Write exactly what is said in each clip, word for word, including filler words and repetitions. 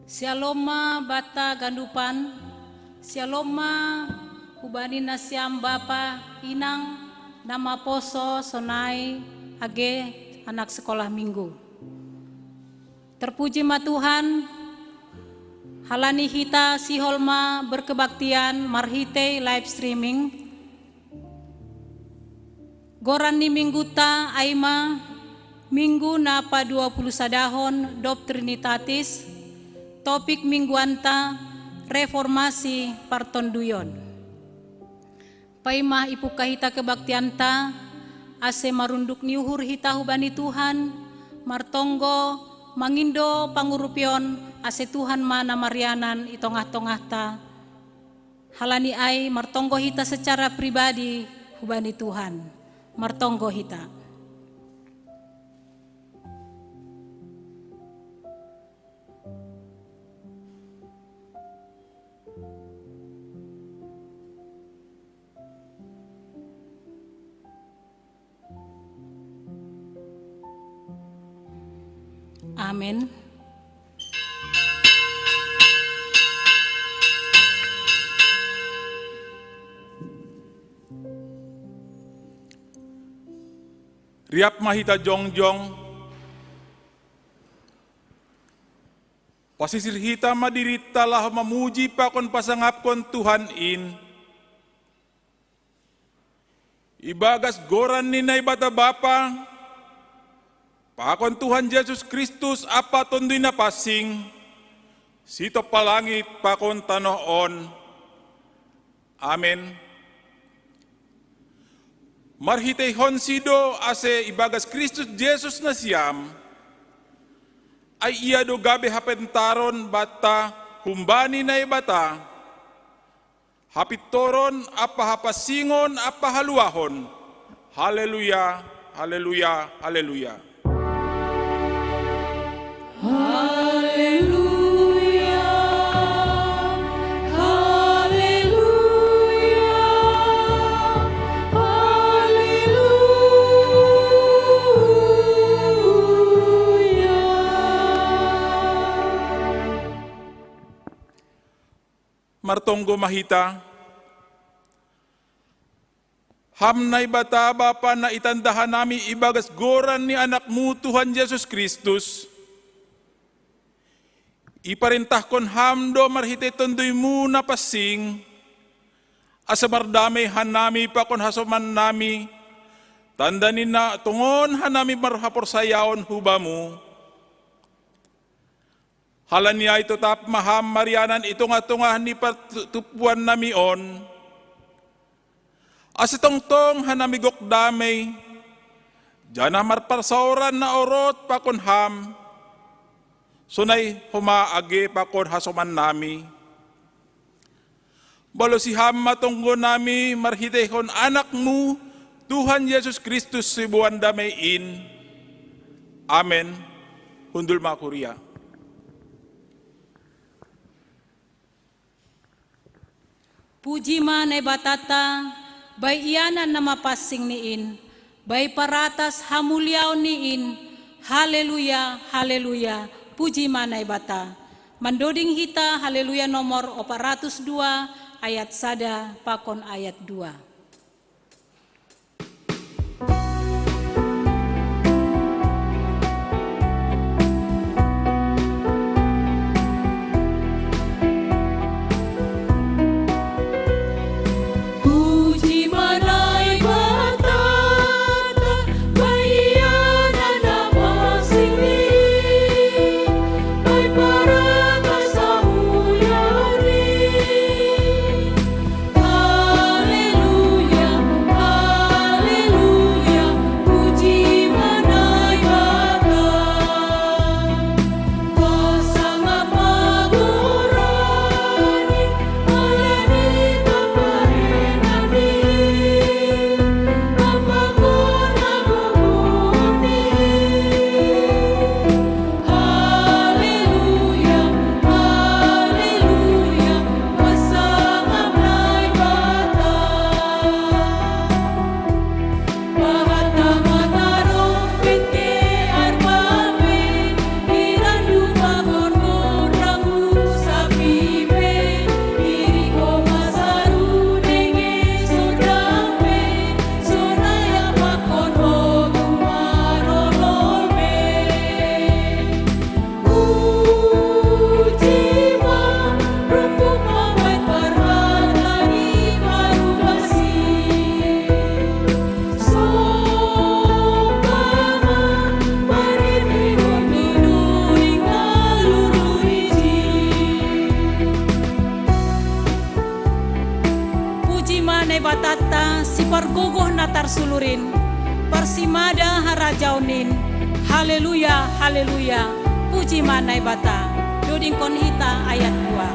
Syalom ma banta gandupan, syalom ma hubani nasiam bapa inang na maposo sonai age anak sekolah minggu. Terpuji ma Tuhan, halani hita sihol ma berkebaktian marhitei live streaming. Goran ni mingguta ai ma minggu na padua puluh sadahon dob Trinitatis, topik mingguanta reformasi partonduyon. Paima ipungka hita kebaktianta, ase marunduk ni uhur hita hubani Tuhan, martonggo, mangindo pangurupion, ase Tuhan ma na marianan i tongah-tongahta. Halani ai martonggo hita secara pribadi hubani Tuhan. Martonggo hita. Amin. Riap ma hita jongjong. Pasisir hita ma dirinta laho mamuji pakon pasangapkon Tuhan in. Ibagas goran ni Naibata Bapa, pakon Tuhan Jesus Kristus ampa Tonduy Napansing, sitompa langit pakon tanoh on. Amen. Marhiteihonsi do ase ibagas Kristus Jesus nasiam, ai Ia do gabe hapentaron banta humbani Naibata, hapintoron ampa hapansingon ampa haluahon. Haleluya, haleluya, haleluya. Haleluya, haleluya, haleluya. Martonggo ma hita. Ham Naibata Bapa na itanda hanami ibagas goran ni Anak-Mu Tuhan Jesus Kristus, iparentahkon Ham do marhitei Tonduy-Mu Napansing, asa mardamei hanami pakon hasomannami, tanda ni na tongon hanami marhaporsayaon hu Bamu. Halani ai totap ma Ham marianan i tongah-tongah ni partumpuannami on, ase tongtong hanami gok damei, janah marparsaoran na orot pakon Ham, sonai homa age pakon hasomannami. Balosi Ham ma tonggonami marhiteihon Anak-Mu, Tuhan Jesus Kristus siboan damei in. Amen. Hundul ma kuria. Puji ma Naibatanta, bai ianan na mapansing ni in, bai paratas hamuliaon ni in. Haleluya, haleluya, puji ma Naibata. Mandoding hita Haleluya nomor opat ratus dua ayat sada pakon ayat dua. tarsulurin, parsimada harajaonin. Haleluya, haleluya. Puji ma Naibata. Dodingkon hita ayat dua.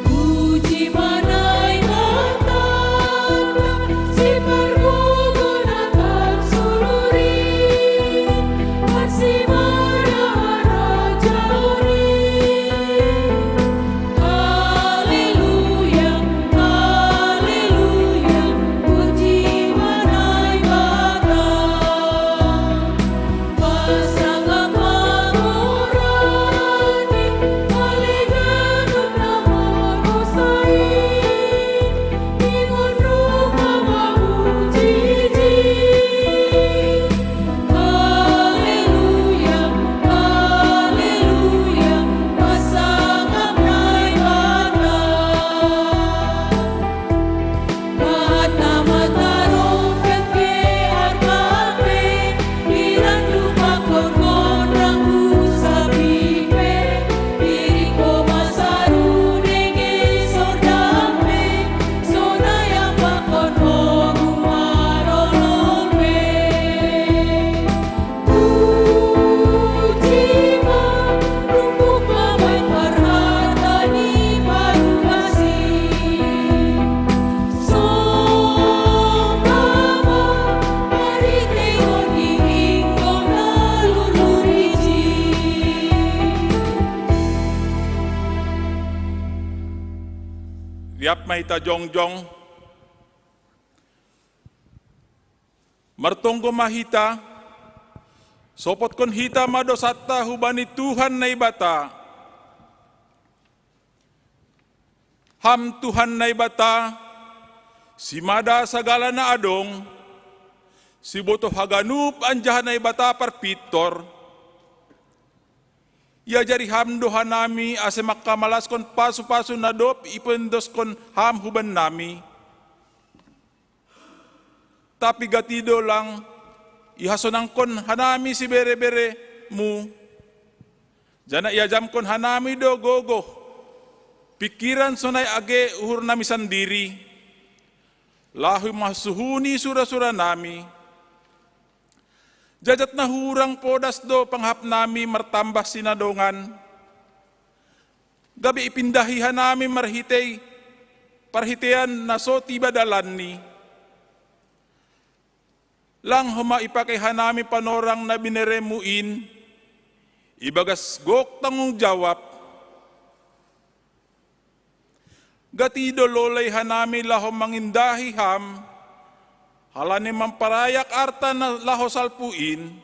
Puji ma Naibata, si pargogo na tarsulurin, parsimada harajaonin. Haleluya, haleluya, puji ma Naibata. Pasangap ma goran-Ni, ale ganup na marhosait, ingon roha mamuji-Ni. Haleluya, haleluya, pasangap Naibata. Mata-mata roh pe, arpa pe, irandu pakon gondang husapi pe, iring ko masaru nenge sordan pe, sonai ampakon ogung marolon pe. Puji ma, rumbuk ma bain parhata ni parugasi. Somba ma, marhitei on ni ingkon na lurlur ijin. Liap ma hita jongjong. Martonggo ma hita, sopotkon hita ma dosanta hubani Tuhan Naibata. Ham Tuhan Naibata, simada sagala na adong, sibotoh haganup anjaha Naibata parpintor. Iajari Ham do hanami ase mangkamalaskon pasu-pasu na dob ipendoskon Ham hubannami. Tapi gati do lang ihasonangkon hanami sibere-bereMu, janah iajamkon hanami do gogoh, pingkiran sonai age uhurnami sandiri, laho mangsuhuni sura-suranami. Jajat na hurang podas do panghapnami martambah sinadongan, gabe ipindahi hanami marhitei parhiteian na so tiba dalanni. Lang homa ipakei hanami panorang na binereMu in, ibagas gok tanggung jawab. Gati do lolei hanami laho mangindahi Ham, halani mamparayak arta na laho salpu in.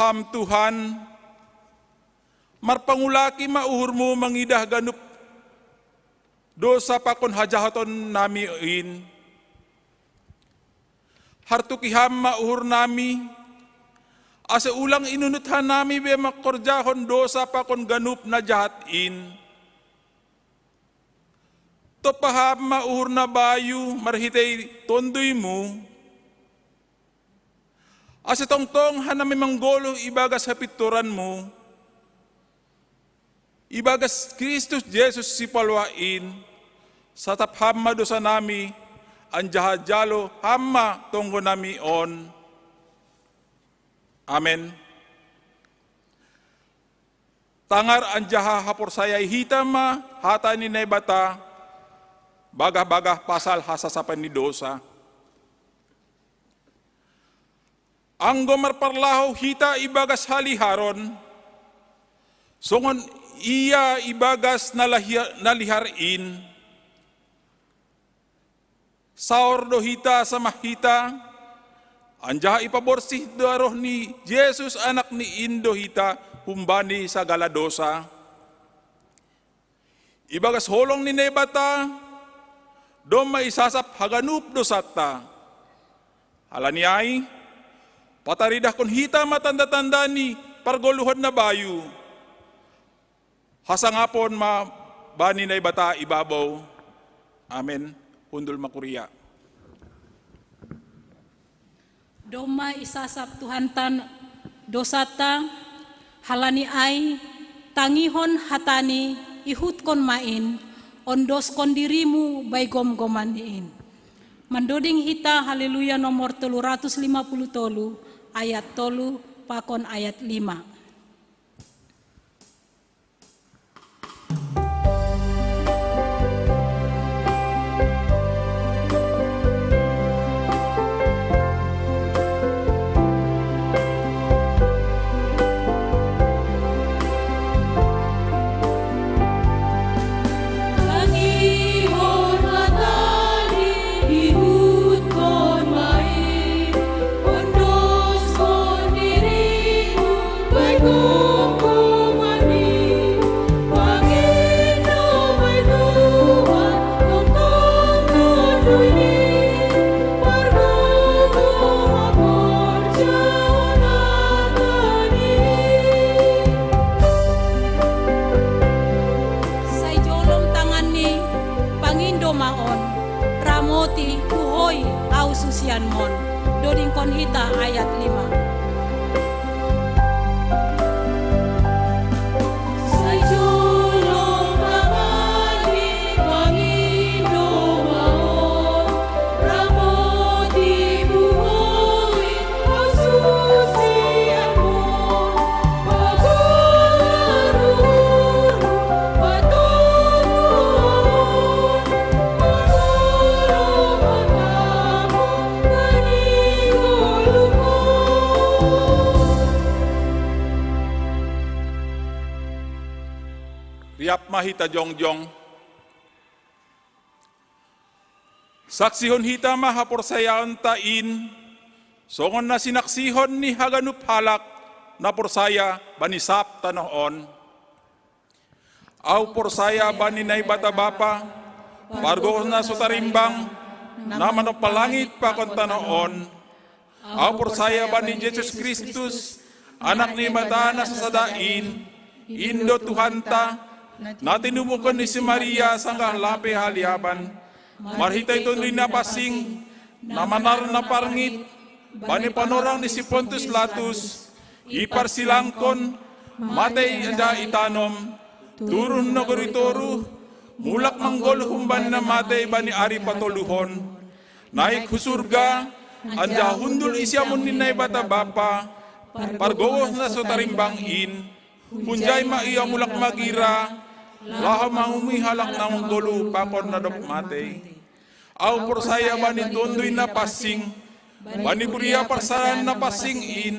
Ham Tuhan, marpangulaki ma uhurMu mangidah ganup dosa pakon hajahatonnami in. Hartuki Ham ma uhurnami, ase ulang inunut hanami be mangkorjahon dosa pakon ganup na jahat in. Tompa Ham ma uhur na bayu marhitei TonduyMu, ase tongtong hanami manggoluh ibagas hapintoranMu. Ibagas Kristus Jesus Sipaluah in, satap Ham ma dousanami, anjaha jalo Ham ma tonggonami on. Amen. Tangar anjaha haporsayai hita ma hata ni Naibata, bagah-bagah pasal hasasapan ni dousa. Anggo marparlahou hita ibagas haliharon, songon ia ibagas na lahia-, na lihar in, saor do hita samah hita, anjaha ipaborsih daroh ni Jesus, AnakNi in do hita humbani sagala dousa. Ibagas holong ni Naibata, domma isasap haganup dousanta. Halani ai, pataridahkon hita ma tanda-tanda ni pargoluhan na bayu. Hasangapon ma bani Naibata i babou. Amen. Hundul ma kuria. Domma isasap Tuhanta dousanta, halani ai Tangihon hatani, ihutkon ma in, ondoskon dirimu bai gomgoman ni in. Mandoding hita Haleluya nomor tolu ratus lima puluh tolu, ayat tolu pakon ayat lima. Sai jolom tangan ni, pangindo ma on, ramoti, puhoi au susian mon. Dodingkon hita ayat lima. Sai jolom tangan ni, pangindo ma on, ramoti, puhoi au susian mon. Riap ma hita jongjong. Saksihon hita ma haporsayaonta in, songon na sinaksihon ni haganup halak na porsaya bani sab tanoh on. Au porsaya bani Naibata Bapa, pargogos na so tarimbang, na manompa langit pakon tanoh on. Au porsaya bani Jesus Kristus, Anak ni Naibata na sasada in, in do Tuhanta, na tinumuhon ni si Maria sanggah lape haliaban, marhitei Tonduy Napansing, na manaron na parngit bani panorang ni si Pontius Pilatus, iparsilangkon, matei anjaha itanom, turun nagori toruh, mulak manggoluh humbani na matei bani ari patoluhon, naik hu surga, anjaha hundul i siamun ni Naibata Bapa, pargogos na so tarimbang in, hunjai ma ia mulak magira, laho manguhumi halak na manggoluh pakon na dob matei. Au porsaya bani Tonduy Napansing, bani kuria parsaoran na pansing in,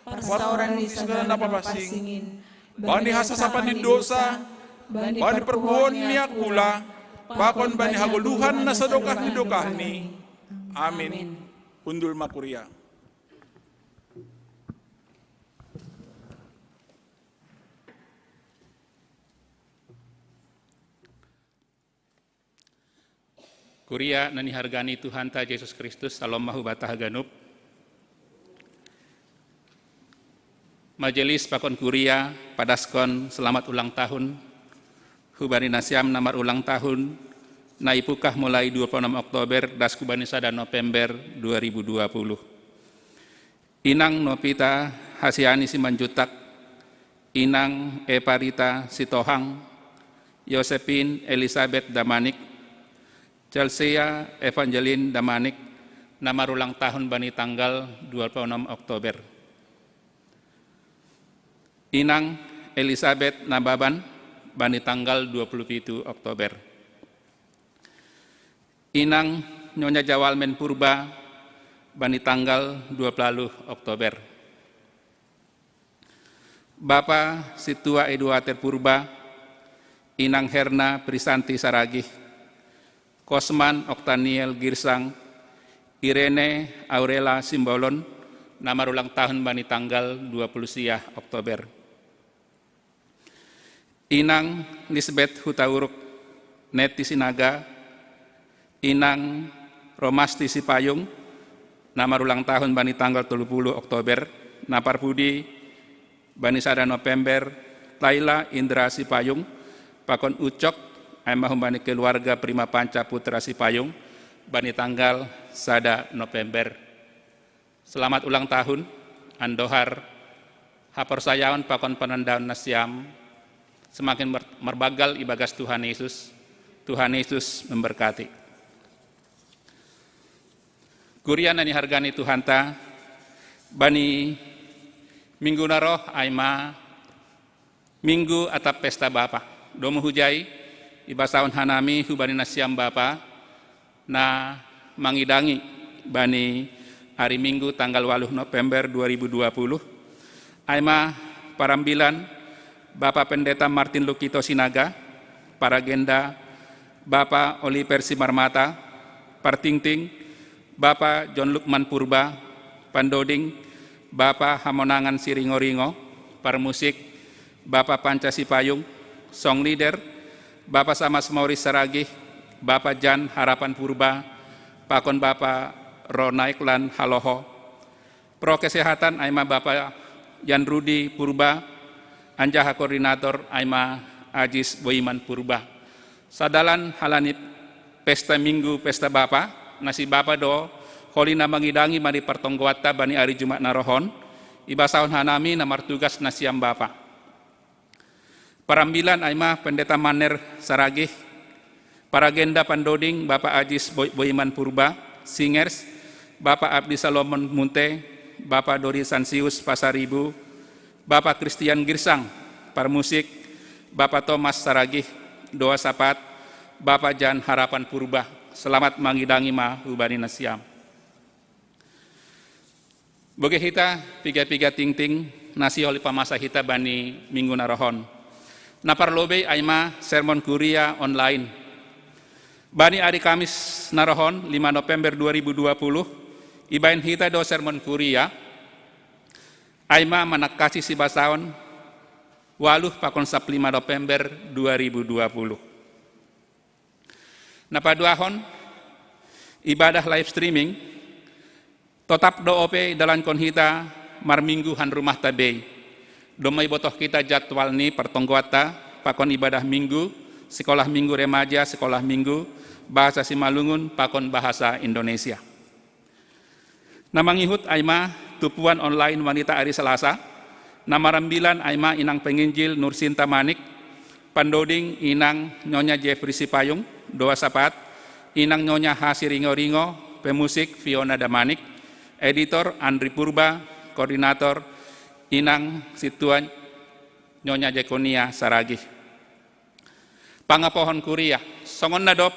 parsaoran ni sagala na papansing, bani hasasapan ni dosa, bani parpuhoon ni angkula, pakon bani hagoluhan na sadokah ni dokahni. Amin. Hundul ma kuria. Kuria na nihargani Tuhanta Jesus Kristus, salom ma hubanta haganup. Majelis pakon kuria padaskon selamat ulang tahun hubani nasiam na marulang tahun, na ipungkah mulai dua puluh enam Oktober das hubani sada November dua ribu dua puluh. Inang Novita Hasiani Simanjuntak, Inang Evarita Sitohang, Yosepin Elizabeth Damanik, Chelsea Evangeline Damanik, na marulang tahun bani tanggal dua puluh enam Oktober. Inang Elizabeth Nababan, bani tanggal dua puluh pitu Oktober. Inang Nyonya Jawalmen Purba, bani tanggal dua puluh Oktober. Bapa Situa Eduater Purba, Inang Herna Prisanti Saragih, Kosman Oktaniel Girsang, Irene Aurela Simbolon, na marulang tahun bani tanggal dua puluh sia Oktober. Inang Lisbeth Hutauruk, Neti Sinaga, Inang Romasti Sipayung, na marulang tahun bani tanggal tolu puluh Oktober, na parpudi bani sada November, Laila Indra Sipayung, pakon ucok, ai ma humbani keluarga Prima Panca Putra Sipayung, bani tanggal sada November. Selamat ulang tahun, andohar, haporsayaon pakon panandaon nasiam, semakin mer- merbagal ibagas Tuhan Yesus. Tuhan Yesus memberkati. Kuria nani hargani Tuhanta, bani minggu naroh aima minggu atap pesta Bapa. Domu hujai, ibasahon hanami hubani nasiam Bapa, na mangidangi bani ari Minggu tanggal waluh November dua ribu dua puluh, aima parambilan Bapa Pendeta Martin Lukito Sinaga, paragenda Bapa Oliver Simarmata, partingting Bapa John Lukman Purba, pandoding Bapa Hamonangan Siringo-ringo, parmusik Bapa Panca Sipayung, song leader Bapa Samas Mauri Saragih, Bapa Jan Harapan Purba, pakon Bapa Ronaiklan Haloho. Pro kesehatan aima Bapa Jan Rudi Purba, anjaha koordinator aima Ajis Boiman Purba. Sadalan halani pesta Minggu, pesta Bapa, nasi Bapa do holi na mangidangi mari partonggoatta bani ari Jumat narohon, ibasahon hanami na martugas nasiam Bapa. Parambilan aima Pendeta Maner Saragih, paragenda pandoding Bapa Ajis Boiman Purba, singers Bapa Abdi Salomon Munte, Bapa Dori Sansius Pasaribu, Bapa Christian Girsang, parmusik Bapa Thomas Saragih, doa sapat Bapa Jan Harapan Purba. Selamat mangidangi ma hubani nasiam. Boge hita piga-piga tingting nasi holi pamasa hita bani Minggu narohon. Na parlobei aima sermon kuria online. Bani ari Kamis narohon lima November dua ribu dua puluh, ibaen hita do sermon kuria, aima manangkasi sibasaon waluh pakon saplima November dua ribu dua puluh. Na paduahon, ibadah live streaming totap do ope idalankon hita marminggu han rumahta bei. Domma ibotoh hita jadwal ni partonggoatta pakon ibadah Minggu, sekolah Minggu remaja, sekolah Minggu bahasa Simalungun pakon bahasa Indonesia. Na mangihut aima tupuan online wanita ari Selasa, na marambilan aima inang penginjil Nursinta Manik, pandoding inang Nyonya Jeffrey Sipayung, doa sapat inang Nyonya Hasi Ringo-ringo, pemusik Fiona Damanik, editor Andri Purba, koordinator inang Situan Nyonya Jekonia Saragih. Pangapohon kuria, songon na dob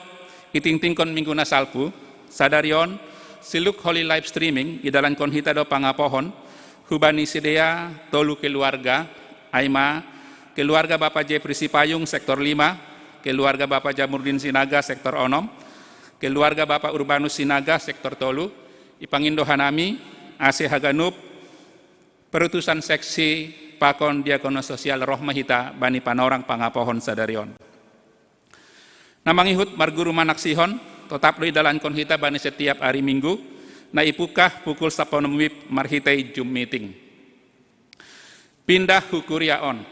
itingtingkon Minggu na salpu, sadari on siluk holi live streaming idalankon hita do pangapohon hubani sidea tolu keluarga, aima keluarga Bapa Jepri Sipayung sektor lima, keluarga Bapa Jamurdin Sinaga sektor onom, keluarga Bapa Urbanus Sinaga sektor tolu, ipangindo hanami ase haganup perutusan seksi pakon diakono sosial roh ma hita bani panorang pangapohon sadari on. Na mangihut marguru manaksihon, totap do idalankon hita bani setiap ari Minggu, na ipukah pukul saponom wib marhitei Zoom meeting. Pindah hu kuria on.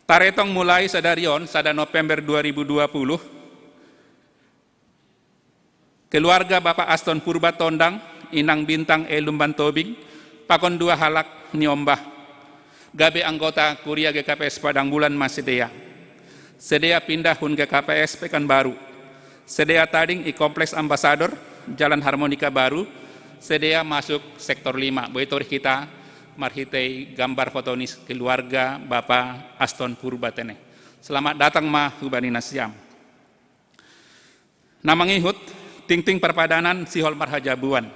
Taretong mulai sadari on sada November dua ribu dua puluh, keluarga Bapa Aston Purba Tondang, inang Bintang E Lumban Tobing, pakon dua halak ni ombah, gabe anggota kuria G K P S Padang Bulan ma sidea. Sidea pindah hun G K P S Pekanbaru. Sidea tading i Kompleks Ambasador, Jalan Harmonika Baru, sidea masuk sektor lima. Boi torih hita marhitei gambar foto ni keluarga Bapa Aston Purba tene. Selamat datang ma hubani nasiam. Na mangihut, tingting parpadanan sihol marhajabuan.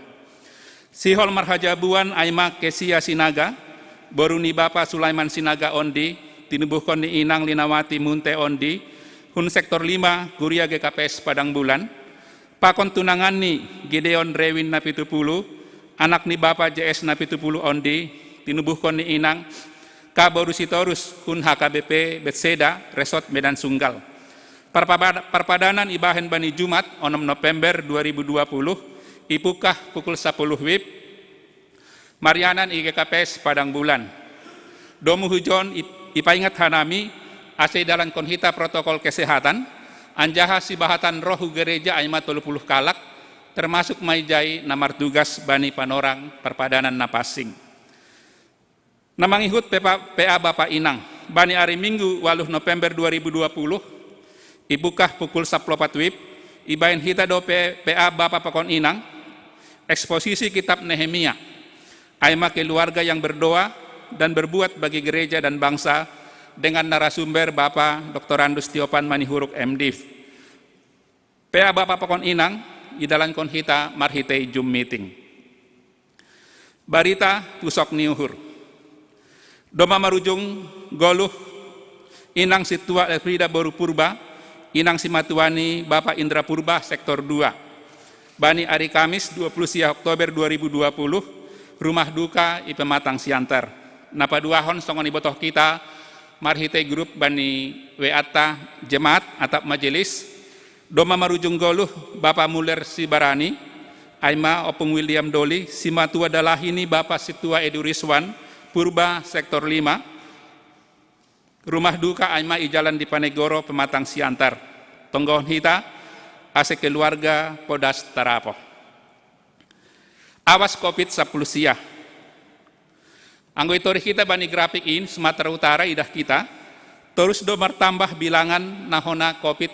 Sihol marhajabuan aima Kesia Sinaga, boru ni Bapa Sulaiman Sinaga ondi, tinubuhkon ni inang Linawati Munte ondi, hun sektor lima, kuria G K P S Padang Bulan, pakon tunanganni Gideon Rewin Napitupulu, anak ni Bapa J S Napitupulu ondi, tinubuhkon ni inang, ka boru Sitorus, hun H K B P Betseda, Resort Medan Sunggal. Parpabada- parpadanan ibahen bani Jumat onom November dua ribu dua puluh, ipukah pukul sapuluh wib, marianan i G K P S Padang Bulan. Domu hujon ip- ipaingat hanami, ase idalankon hita protokol kesehatan, anjaha sibahatan roh hu gereja aima tolu puluh kalak, termasuk ma ijai na martugas bani panorang parpadanan na pansing. Na mangihut P A, P A Bapa Inang, Bani ari Minggu waluh November dua ribu dua puluh, ibukah pukul saplopat wib, ibaen hita do P A Bapa pakon inang, eksposisi kitab Nehemia, Aima Keluarga yang Berdoa dan Berbuat bagi Gereja dan Bangsa, dengan narasumber Bapa Doktorandus Tiopan Manihuruk, M.Div. P A Bapa pakon inang, idalankon hita marhitei Zoom meeting. Barita pusok ni uhur. Domma marujung goluh inang sintua Elfrida boru Purba, inang simatuani Bapa Indra Purba, sektor dua. Bani ari Kamis dua puluh sia Oktober dua ribu dua puluh, rumah duka i Pematang Siantar. Na paduahon songon ibotoh hita marhitei grup bani WA-ta, jemaat atap majelis, domma marujung goluh Bapa Muller Sibarani, Aima Ompung William Doli, simatua dalahi ni Bapa Sintua Edi Rizwan, Purba, sektor lima, rumah duka Aima i Jalan Dipanegoro, Pematang Siantar. Tonggohon hita, ase keluarga podas tarapoh. Awas covid sapuluh sia. Anggo itorih hita bani grafik in, Sumatera Utara idah hita, torus do martambah bilangan na hona covid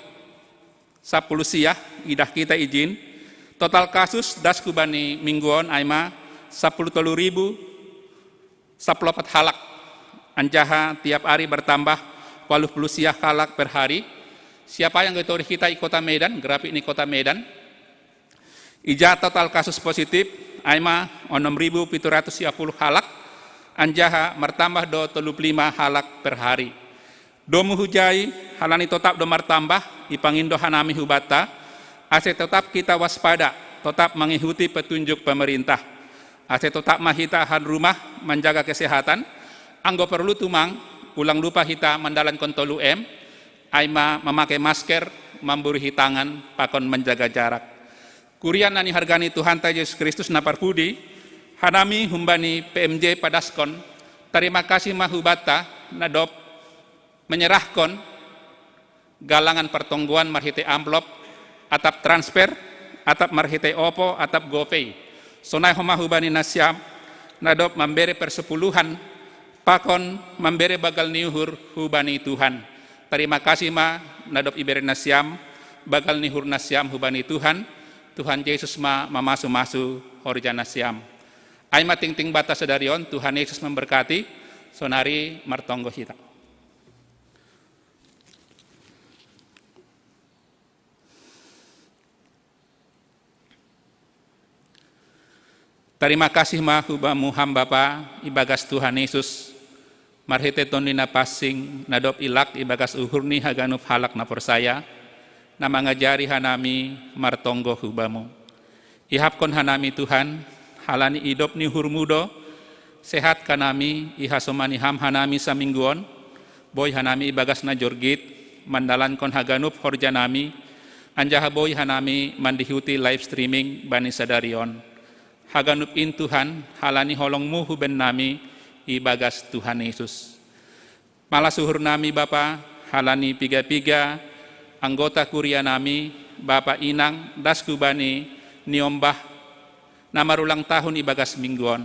sapuluh sia, idah hita ijin, total kasus das hubani minggu on Aima sapuluh tolu ribu saplopat halak, anjaha tiap ari bertambah waluh puluh sia halak per hari. Siapa yang itorih hita i Kota Medan, grafik ni Kota Medan? Ija total kasus positif Aima onom ribu pitu ratus sia puluh halak, anjaha martambah do tolu puluh lima halak per hari. Domu hujai, halani totap do martambah, ipangindo hanami hubanta, ase totap hita waspada, totap mangihuti petunjuk pemerintah. Ase totap ma hita han rumah manjaga kesehatan, anggo perlu tumang, ulang lupa hita mandalankon tolu M, Aima mamake masker, mamburihi tangan, pakon manjaga jarak. Kuria na nihargani Tuhanta Jesus Kristus na parpudi, hanami humbani P M J padaskon, tarima kasih ma hubanta na dob menyerahkon galangan partonggoan marhitei amplop, atap transfer, atap marhitei Oppo, atap GoPay. Sonai homa hubani nasiam na dob mambere persepuluhan, pakon mambere bagal ni uhur hubani Tuhan. Tarima kasih ma na dob ibere nasiam bagal ni uhur nasiam hubani Tuhan. Tuhan Jesus ma mamasu-masu horja nasiam. Aima tingting banta sadari on, Tuhan Jesus memberkati. Sonari martonggo hita. Tarima kasih ma hubamu ham Bapa, ibagas Tuhan Jesus, marhitei Tondi Napansing, na dob ilak ibagas uhur ni haganup halak na porsaya, na mangajari hanami martonggo hubamu. Ihapkon hanami Tuhan, halani idop ni uhurmu do, sehat hanami, ihasomani ham hanami saminggu on, boi hanami ibagas na jorgit, mandalankon haganup horjanami, anjaha boi hanami mandihuti live streaming bani sadari on. Haganup in Tuhan, halani holongmu hubennami ibagas Tuhan Jesus. Malas uhurnami Bapa, halani piga-piga anggota kurianami, Bapa Inang, das hubani niombah na marulang tahun ibagas minggu on.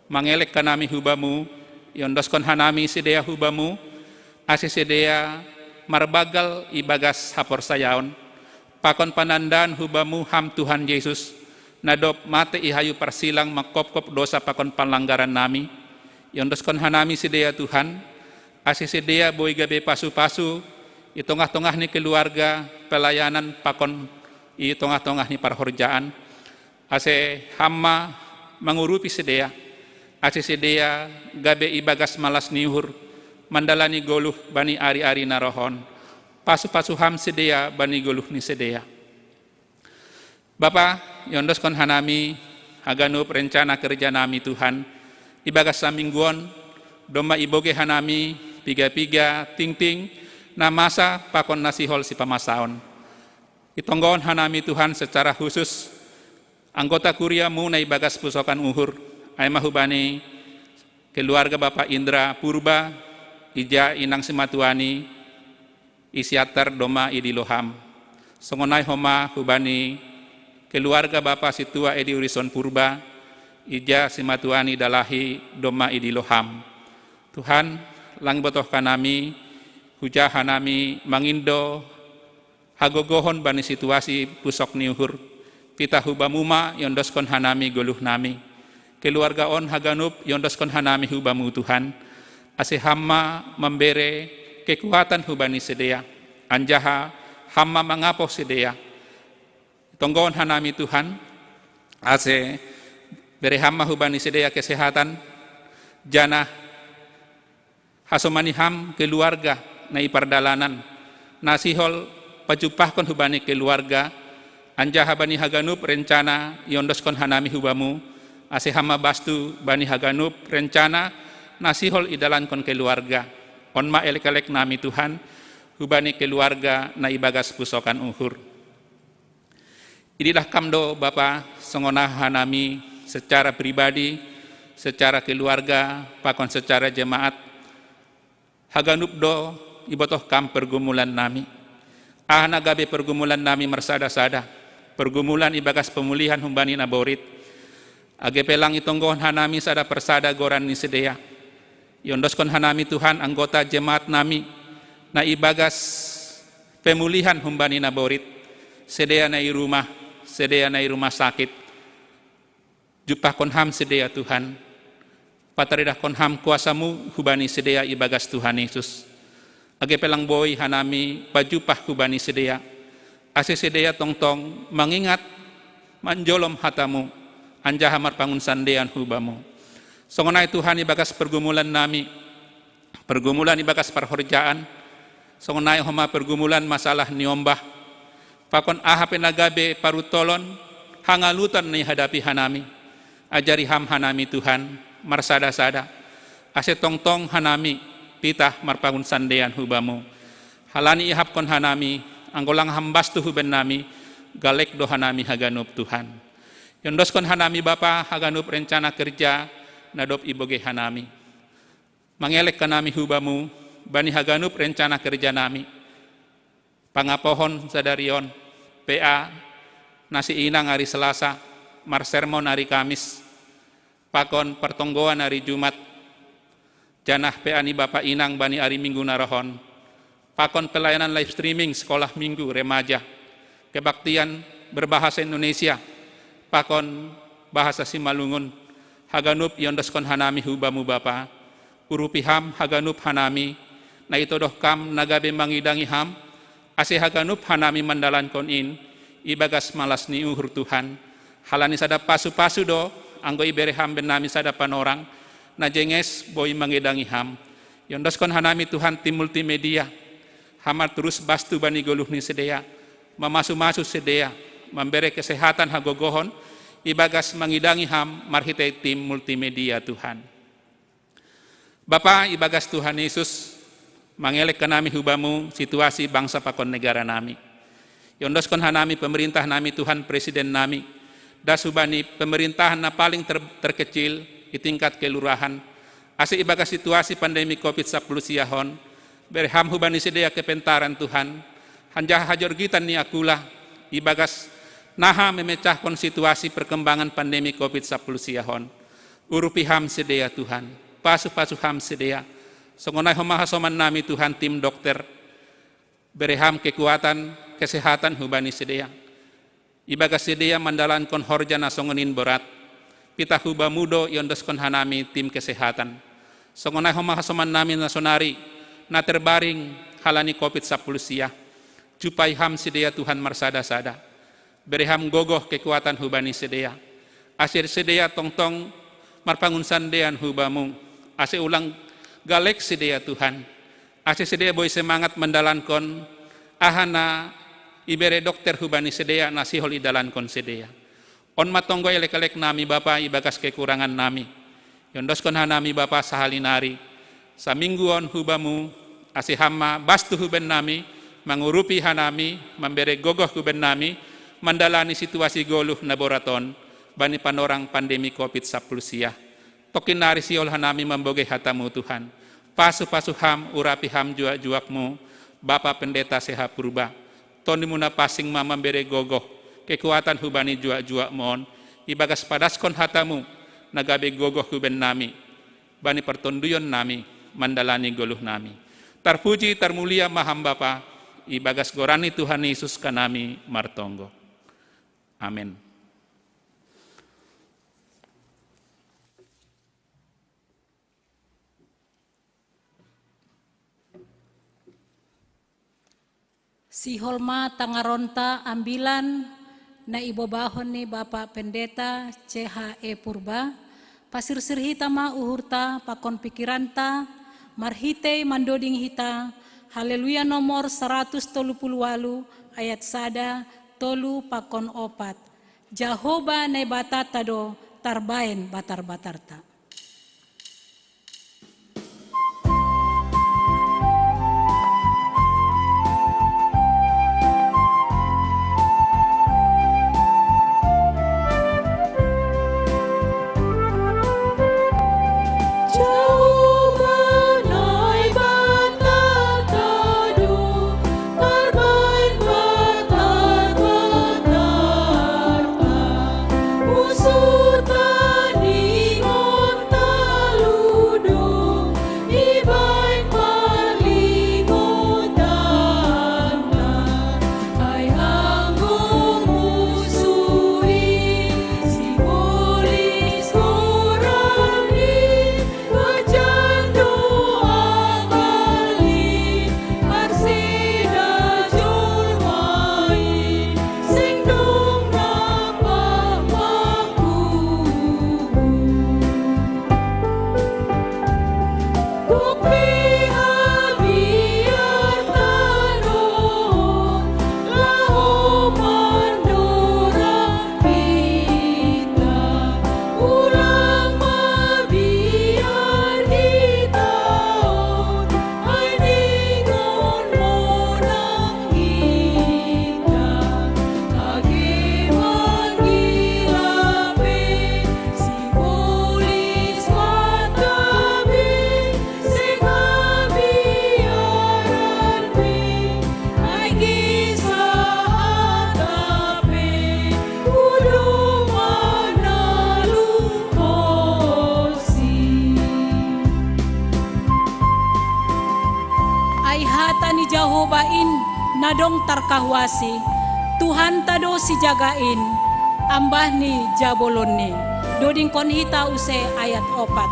Mangelek hanami hubamu, iondoskon hanami sidea hubamu, ase sidea marbagal ibagas haporsayaon, pakon panandaan hubamu ham Tuhan Jesus, na dob mate i hayu parsilang mangkopkop dosa pakon panlanggarannami. Iondoskon hanami sidea Tuhan, ase sidea boi gabe pasu-pasu i tongah-tongah ni keluarga, pelayanan pakon i tongah-tongah ni parhorjaan, ase ham ma mangurupi sidea, ase sidea gabe ibagas malas ni uhur, mandalani goluh bani ari-ari na roh on, pasu-pasu ham sidea bani goluh ni sidea. Bapa, iondoskon hanami haganup rencana kerjanami Tuhan, ibagas saminggu on, domma ibogei hanami piga-piga tingting na masa pakon na sihol sipamasaon. Itonggohon hanami Tuhan secara khusus anggota kuriamu na ibagas pusokan uhur, Aima hubani keluarga Bapa Indra Purba, ija inang simatuani i Siantar domma i Dilo ham. Songon ai homa hubani keluarga Bapa Sintua Edi Urizon Purba, ija simatuani dalahi domma i Dilo ham. Tuhan, Lang botoh kanami, huja hanami mangindo hagogohon bani situasi pusok ni uhur. Pitah hu bamu ma iondoskon hanami goluh nami. Keluarga on haganup iondoskon hanami hu bamu Tuhan. Ase Ham ma mambere kekuatan hu bani sidea. Anjaha Ham ma mangapoh sidea. Tonggohon hanami Tuhan, ase bere Ham ma hu bani sidea kesehatan, janah hasomani Ham keluarga na i pardalanan, na sihol pajumpahkon hu bani keluarga, anjaha bani haganup rencana iondoskon hanami hu bamu, ase Ham ma bastu bani haganup rencana na sihol idalankon keluarga. On ma elek-elek nami Tuhan, hu bani keluarga na ibagas pusokan uhur. Inilah Kam do Bapa, songon aha hanami secara pribadi, secara keluarga, pakon secara jemaat, haganup do ibotoh Kam pergumulan nami. Aha na gabe pergumulan nami marsada-sada, pergumulan ibagas pemulihan humbani naborit. Age pe lang itonggohon hanami sada persada goran ni sidea. Iondoskon hanami Tuhan anggota jemaat nami, na ibagas pemulihan humbani naborit, sidea na i rumah, sidea na i rumah sakit. Jumpahkon Ham sidea Tuhan, pataridahkon Ham kuasa-Mu hu bani sidea ibagas Tuhan Yesus. Age pe lang boi hanami pajumpah hu bani sidea, ase sidea tongtong mangingat manjolom hata-Mu, anjaha marpangun sandean hu bamu. Songon ai Tuhan ibagas pergumulan nami, pergumulan ibagas parhorjaan, songon ai homa pergumulan masalah ni ombah, pakon aha pe na gabe parutolon, hangaluton na ihadapi hanami. Ajari Ham hanami Tuhan, marsada-sada, ase tongtong hanami pitah marpangun sandean hu bamu. Halani ihapkon hanami, anggo lang Ham bastu hu bennami, galek do hanami haganup Tuhan. Iondoskon hanami Bapa haganup rencana kerja na dob ibogei hanami. Mangelek hanami hu bamu, bani haganup rencana kerja nami. Pangapohon sadari on, P A, na siinang ari Selasa, marsermon ari Kamis, pakon partonggoan ari Jumat, janah P A ni Bapa Inang bani ari Minggu na roh on, pakon pelayanan live streaming sekolah Minggu remaja, kebaktian berbahasa Indonesia, pakon bahasa Simalungun, haganup iondoskon hanami hu bamu Bapa, urupi Ham haganup hanami, na itodoh Kam na gabe mangidangi Ham, ase haganup hanami mandalankon in, ibagas malas ni uhur Tuhan, halani sada pasu-pasu do, anggo ibere Ham bennami sada panorang, na jenges boi mangidangi Ham. Iondoskon hanami Tuhan tim multimedia, Ham ma turus bastu bani goluh ni sidea, mamasu-masu sidea, mambere kesehatan hagogohon, ibagas mangidangi Ham marhitei tim multimedia Tuhan. Bapa, ibagas Tuhan Yesus, mangelek hanami hu bamu situasi bangsa pakon negara nami. Iondoskon hanami pemerintah nami Tuhan presiden nami, das hu bani pemerintahan na paling ter-, terkecil i tingkat kelurahan, ase ibagas situasi pandemi covid sapuluh sia on, bere Ham hu bani sidea kepentaran Tuhan, anjaha hajorgitan ni akula, ibagas naha memecahkon situasi perkembangan pandemi covid sapuluh sia on. Urupi Ham sidea Tuhan, pasu-pasu Ham sidea, songon ai homa hasoman nami Tuhan tim dokter, bere Ham kekuatan, kesehatan hu bani sidea. Ibagas sidea mandalankon horja na songon in borat, pitah hu bamu do iondoskon hanami tim kesehatan. Songon ai homa hasoman nami na sonari, na terbaring halani covid sapuluh sia. Jumpai Ham sidea Tuhan marsada-sada. Bere Ham gogoh kekuatan hu bani sidea. Ase sidea tongtong marpangun sandean hu bamu. Ase ulang galek sidea Tuhan. Ase sidea boi semangat mandalankon aha na ibere dokter hu bani sidea na sihol idalankon sidea. On ma tonggo elek-elek nami Bapa ibagas kekurangan nami. Iondoskon hanami Bapa sahali nari. Saminggu on hu bamu, ase Ham ma bastu hu bennami, mangurupi hanami, mambere gogoh hu bennami, mandalani situasi goluh na borat on, bani panorang pandemi covid sapuluh sia. Tongkin nari sihol hanami mambogei hata-Mu Tuhan. Pasu-pasu Ham, urapi Ham juak-juak-Mu, Bapa Pendeta Seha Purba. Tondi-Mu na pansing ma mambere gogoh, kekuatan hu bani juak-juak-Mu on, ibagas padaskon hata-Mu, na gabe gogoh hu bennami, bani partonduyon nami, mandalani goluh nami. Tarpuji tarmulia ma Ham Bapa, ibagas goran ni Tuhan Yesus hanami martonggo. Amen. Sihol ma tangaronta ambilan na ibobahon ni Bapa Pendeta C H E Purba, pasirsir hita ma uhurta pakon pikiranta, marhitei mandoding hita Haleluya nomor saratus tolu puluh walu ayat sada, tolu pakon opat. Jahoba Naibatata do tarbaen batar-batarta. Ai hata ni Jahoba in na dong tarkahuasi, Tuhanta do sijaga in, ambah ni jabolonni. Dodingkon hita use ayat opat.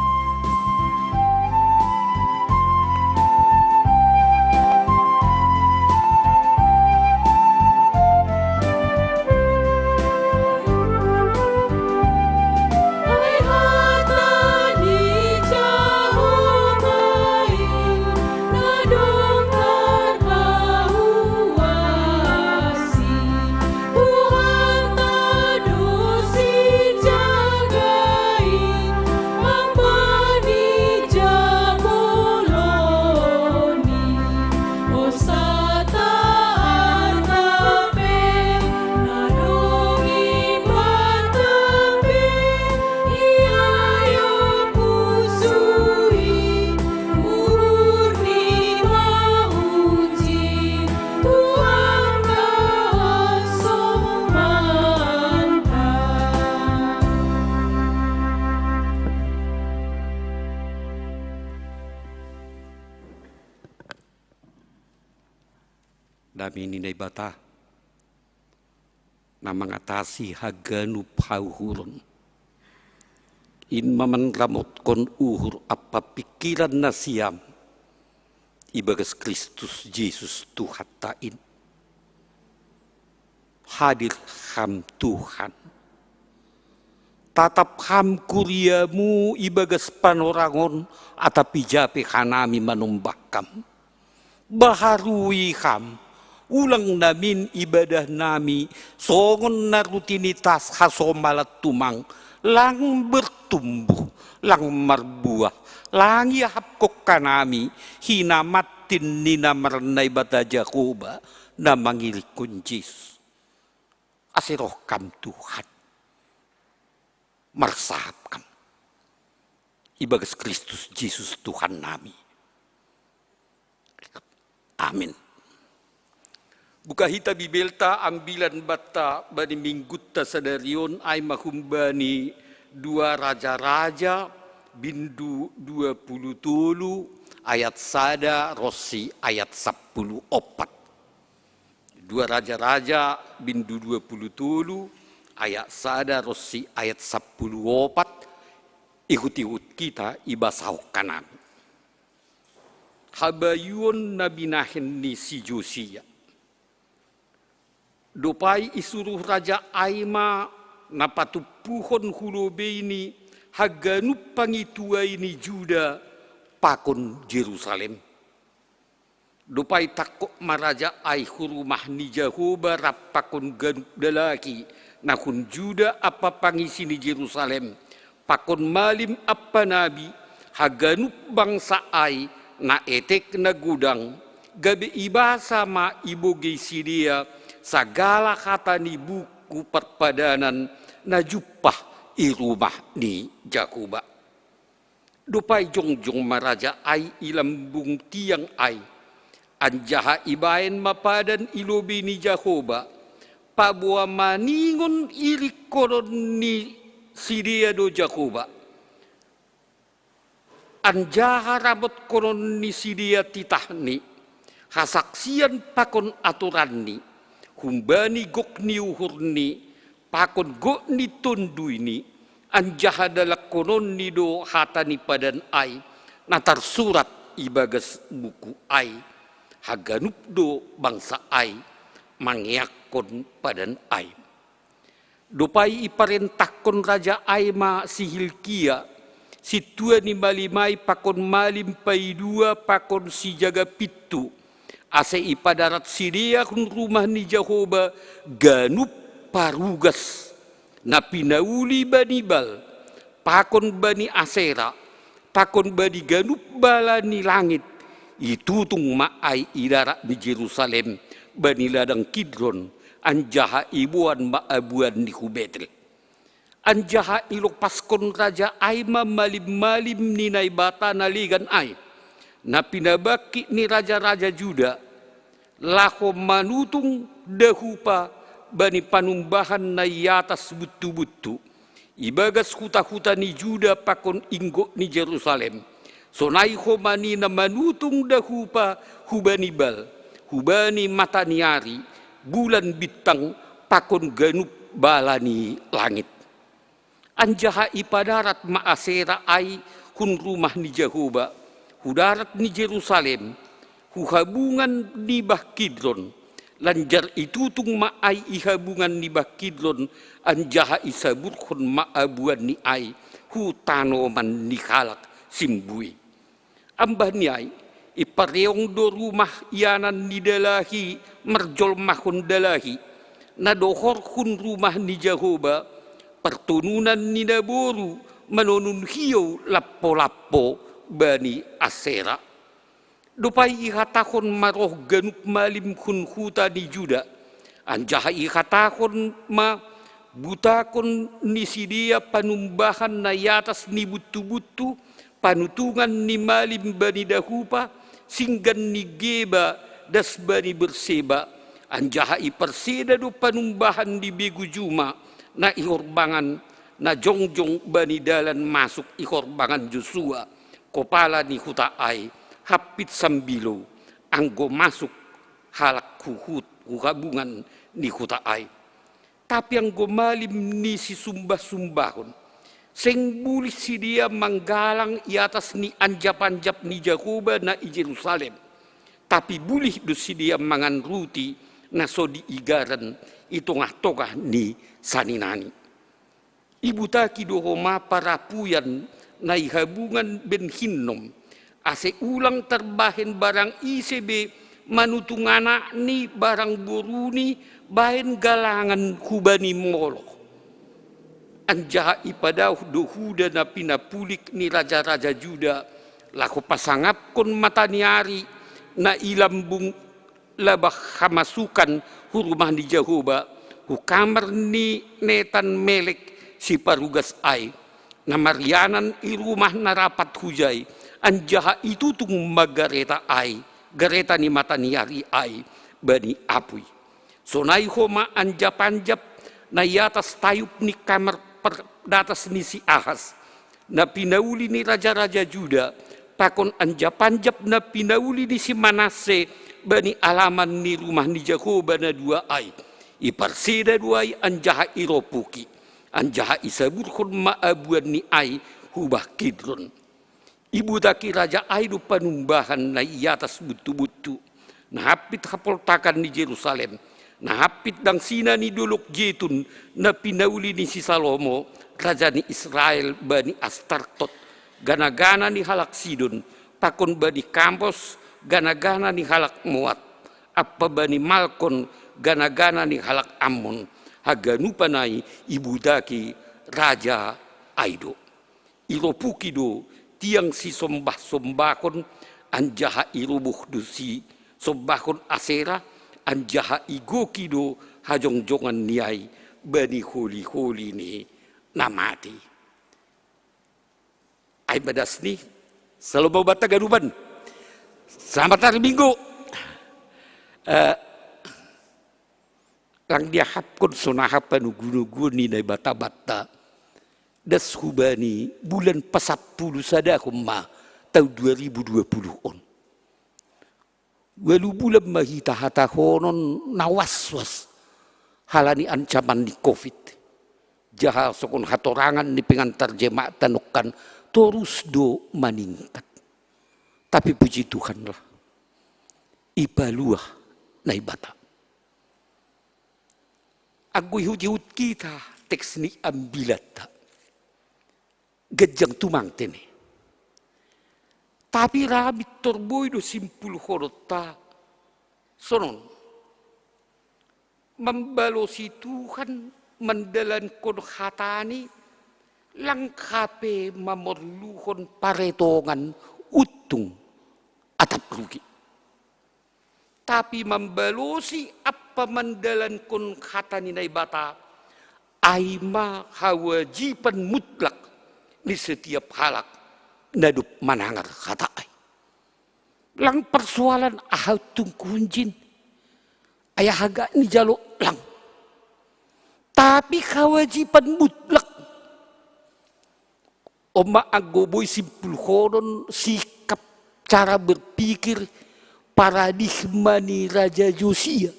Dame ni Naibata, na mangatasi haganup hauhuron, in ma manramotkon uhur ampa pingkiran nasiam ibagas Kristus Jesus Tuhanta in. Hadir Ham Tuhan. Tatap Ham kuriamu ibagas panorang on, atap i ja pe hanami manombah Ham. Baharui Ham, ulang namin ibadah nami songon na rutinitas hasomalan tumang, lang bertumbuh, lang marbuah, lang iahapkon hanami hinamantin ni na marnaibata Jahoba na mangiringkon Jesus. Ase roh Ham Tuhan, marsahap Ham ibagas Kristus Jesus Tuhan nami. Amin. Buka hita Bibelta, ambilan banta bani minggunta sadari on, ai ma humbani dua Raja-raja, bindu dua puluh tolu, Ayat sada ronsi ayat sapuluh opat. Dua Raja-raja bindu dua puluh tolu, ayat sada ronsi ayat sapuluh opat, ihut-ihut kita ibasahon hanami. Habayuon na binahen ni si Josia. Dob ai isuruh raja ai ma na patumpuhon hu lobeiNi haganup pangituai ni Juda pakon Jerusalem. Dob ai tangkok ma raja ai hu rumah ni Jahoba rap pakon ganup dalahi na hun Juda ampa pangisi ni Jerusalem, pakon malim ampa nabi, haganup bangsa ai na etek na godang, gabe ibasa ma ibogei sidea sagala hata ni buku parpadanan na jumpah i rumah ni Jahoba. Dob ai jongjong ma raja ai i lambung tiang ai, anjaha ibahen ma padan i lobei ni Jahoba, paboa maningon iringkonon ni sidea do Jahoba, anjaha ramotkonon ni sidea titahNi, hasaksian pakon atoranNi, humbani gok ni uhurNi, pakon gok ni TonduyNi, anjaha dalangkononNi do hata ni padan ai, na tarsurat ibagas buku ai. Haganup do bangsa ai mangeakkon padan ai. Dob ai iparentahkon raja ai ma si Hilkia, sintua ni malim ai pakon malim paidua pakon sijaga pintu, ase ipadarat sidea hun rumah ni Jahoba ganup parugas, na pinauli bani Baal, pakon bani Asera, pakon bani ganup bala ni langit, itutung ma ai i darat ni Jerusalem bani ladang Kidron, anjaha iboan ma abuanni hu Betel. Anjaha ilopaskon raja ai ma malim-malim ni naibata na legan ai, na pinabangkit ni raja-raja Juda, laho manutung dahupa bani panumbahan na i atas buntu-buntu, ibagas huta-huta ni Juda pakon inggok ni Jerusalem, sonai homa ni na manutung dahupa hubani Baal, hubani mata ni ari, bulan, bintang, pakon ganup bala ni langit. Anjaha ipadarat ma Asera ai hun rumah ni Jahoba, hu darat ni Jerusalem, hu habungan ni bah Kidron, lanjar itutung ma ai i habungan ni bah Kidron, anjaha isaburhon ma abuanni ai hu tanoman ni halak simbue. Ambah ni ai, ipareong do rumah ianan ni dalahi marjolmahon dalahi, na dohor hun rumah ni Jahoba, partonunan ni naboru manonun hiou lampo-lampo bani Asera. Dob ai ihatahon ma roh ganup malim hun huta ni Juda, anjaha ihatahon ma butahon ni sidea panumbahan na i atas ni buntu-buntu, panutungan ni malim bani dahupa, singgan ni Geba das bani Berseba, anjaha iparseda do panumbahan ni begu juma na i horbangan, na jongjong bani dalan masuk i horbangan Josua, kopala ni huta ai, hampit sambilou, anggo masuk halak huhut hu habungan ni huta ai. Tapi anggo malim ni sisumbah-sumbahon, seng bulih sidea manggalang i atas ni anjap-anjap ni Jahoba na i Jerusalem, tapi bulih do sidea mangan ruti na so diigaran i tongah-tongah ni saninani. Ibutaki do homa parapuian na i habungan Ben Hinnom, ase ulang tarbahen barang ise be manutung anakni barang boruni bahen galangan hubani Moloh. Anjaha ipadaoh do huda na pinapulik ni raja-raja Juda, laho pasangapkon mata ni ari na i lambung labah hamasukan hu rumah ni Jahoba, hu kamar ni Netan Melek siparugas ai, na marianan i rumah na rapat hujai, anjaha itutung ma gareta ai, gareta ni mata ni ari ai, bani apui. Sonai homa anjap-anjap na i atas tayub ni kamar pardatas ni si Ahas, na pinauli ni raja-raja Juda, Pakon anjap-anjap na pinauli ni si Manasse bani alaman ni rumah ni Jahoba na dua ai. Iparseda dua ai anjaha iropuki. Anjaha isaburhon ma abuanni ai hu bah Kidron. Ibutaki raja ai do panumbahan na i atas buntu-buntu, na hampit hapoltakan ni Jerusalem, na hampit dangsina ni dolok Jetun, na pinauli ni si Salomo, raja ni Israel bani Astartot, gana-gana ni halak Sidon, pakon bani Kamos, gana-gana ni halak Moab, ampa bani Malkon, gana-gana ni halak Ammon, haganupan ai ibutaki raja ai do. Iropuki do tiang sisombah-sombahon, anjaha iroboh do sisombahon Asera, anjaha igoki do hajongjongan ni ai bani holi-holi ni na mate. Ai ma das ni, salom ma banta ganupan. Selamat hari Minggu. Eh, lang diahapkon sonaha panugu-nugu ni Naibata banta. Das hubani bulan pasampulu sadahon ma taun dua ribu dua puluh on. Ualu bulan ma hita hatahonon na was-was halani ancaman ni covid. Jaha songon hatorangan ni pengantar jemaat tanongkan torus do maningkat. Tapi puji Tuhanlah, ipaluah Naibata. Anggo ihut-ihut kita teks ni ambilanta, ganjang tumang tene. Tapi ra mintor boi do simpulhononta sonon. Mambalosi Tuhan mandalankon hatani, lang hape mamorluhon paretongan untung atap rugi. Tapi mambalosi ampa mandalankon hata ni Naibata, ai ma hawajiban mutlak ni setiap halak na dob manangar hata ai. Lang persoalan aha untung hunjin, ai aha gak ni jalo, lang. Tapi hawajiban mutlak. On ma anggo boi simpulhonon, sikap, cara berpikir, paradigma ni Raja Josia.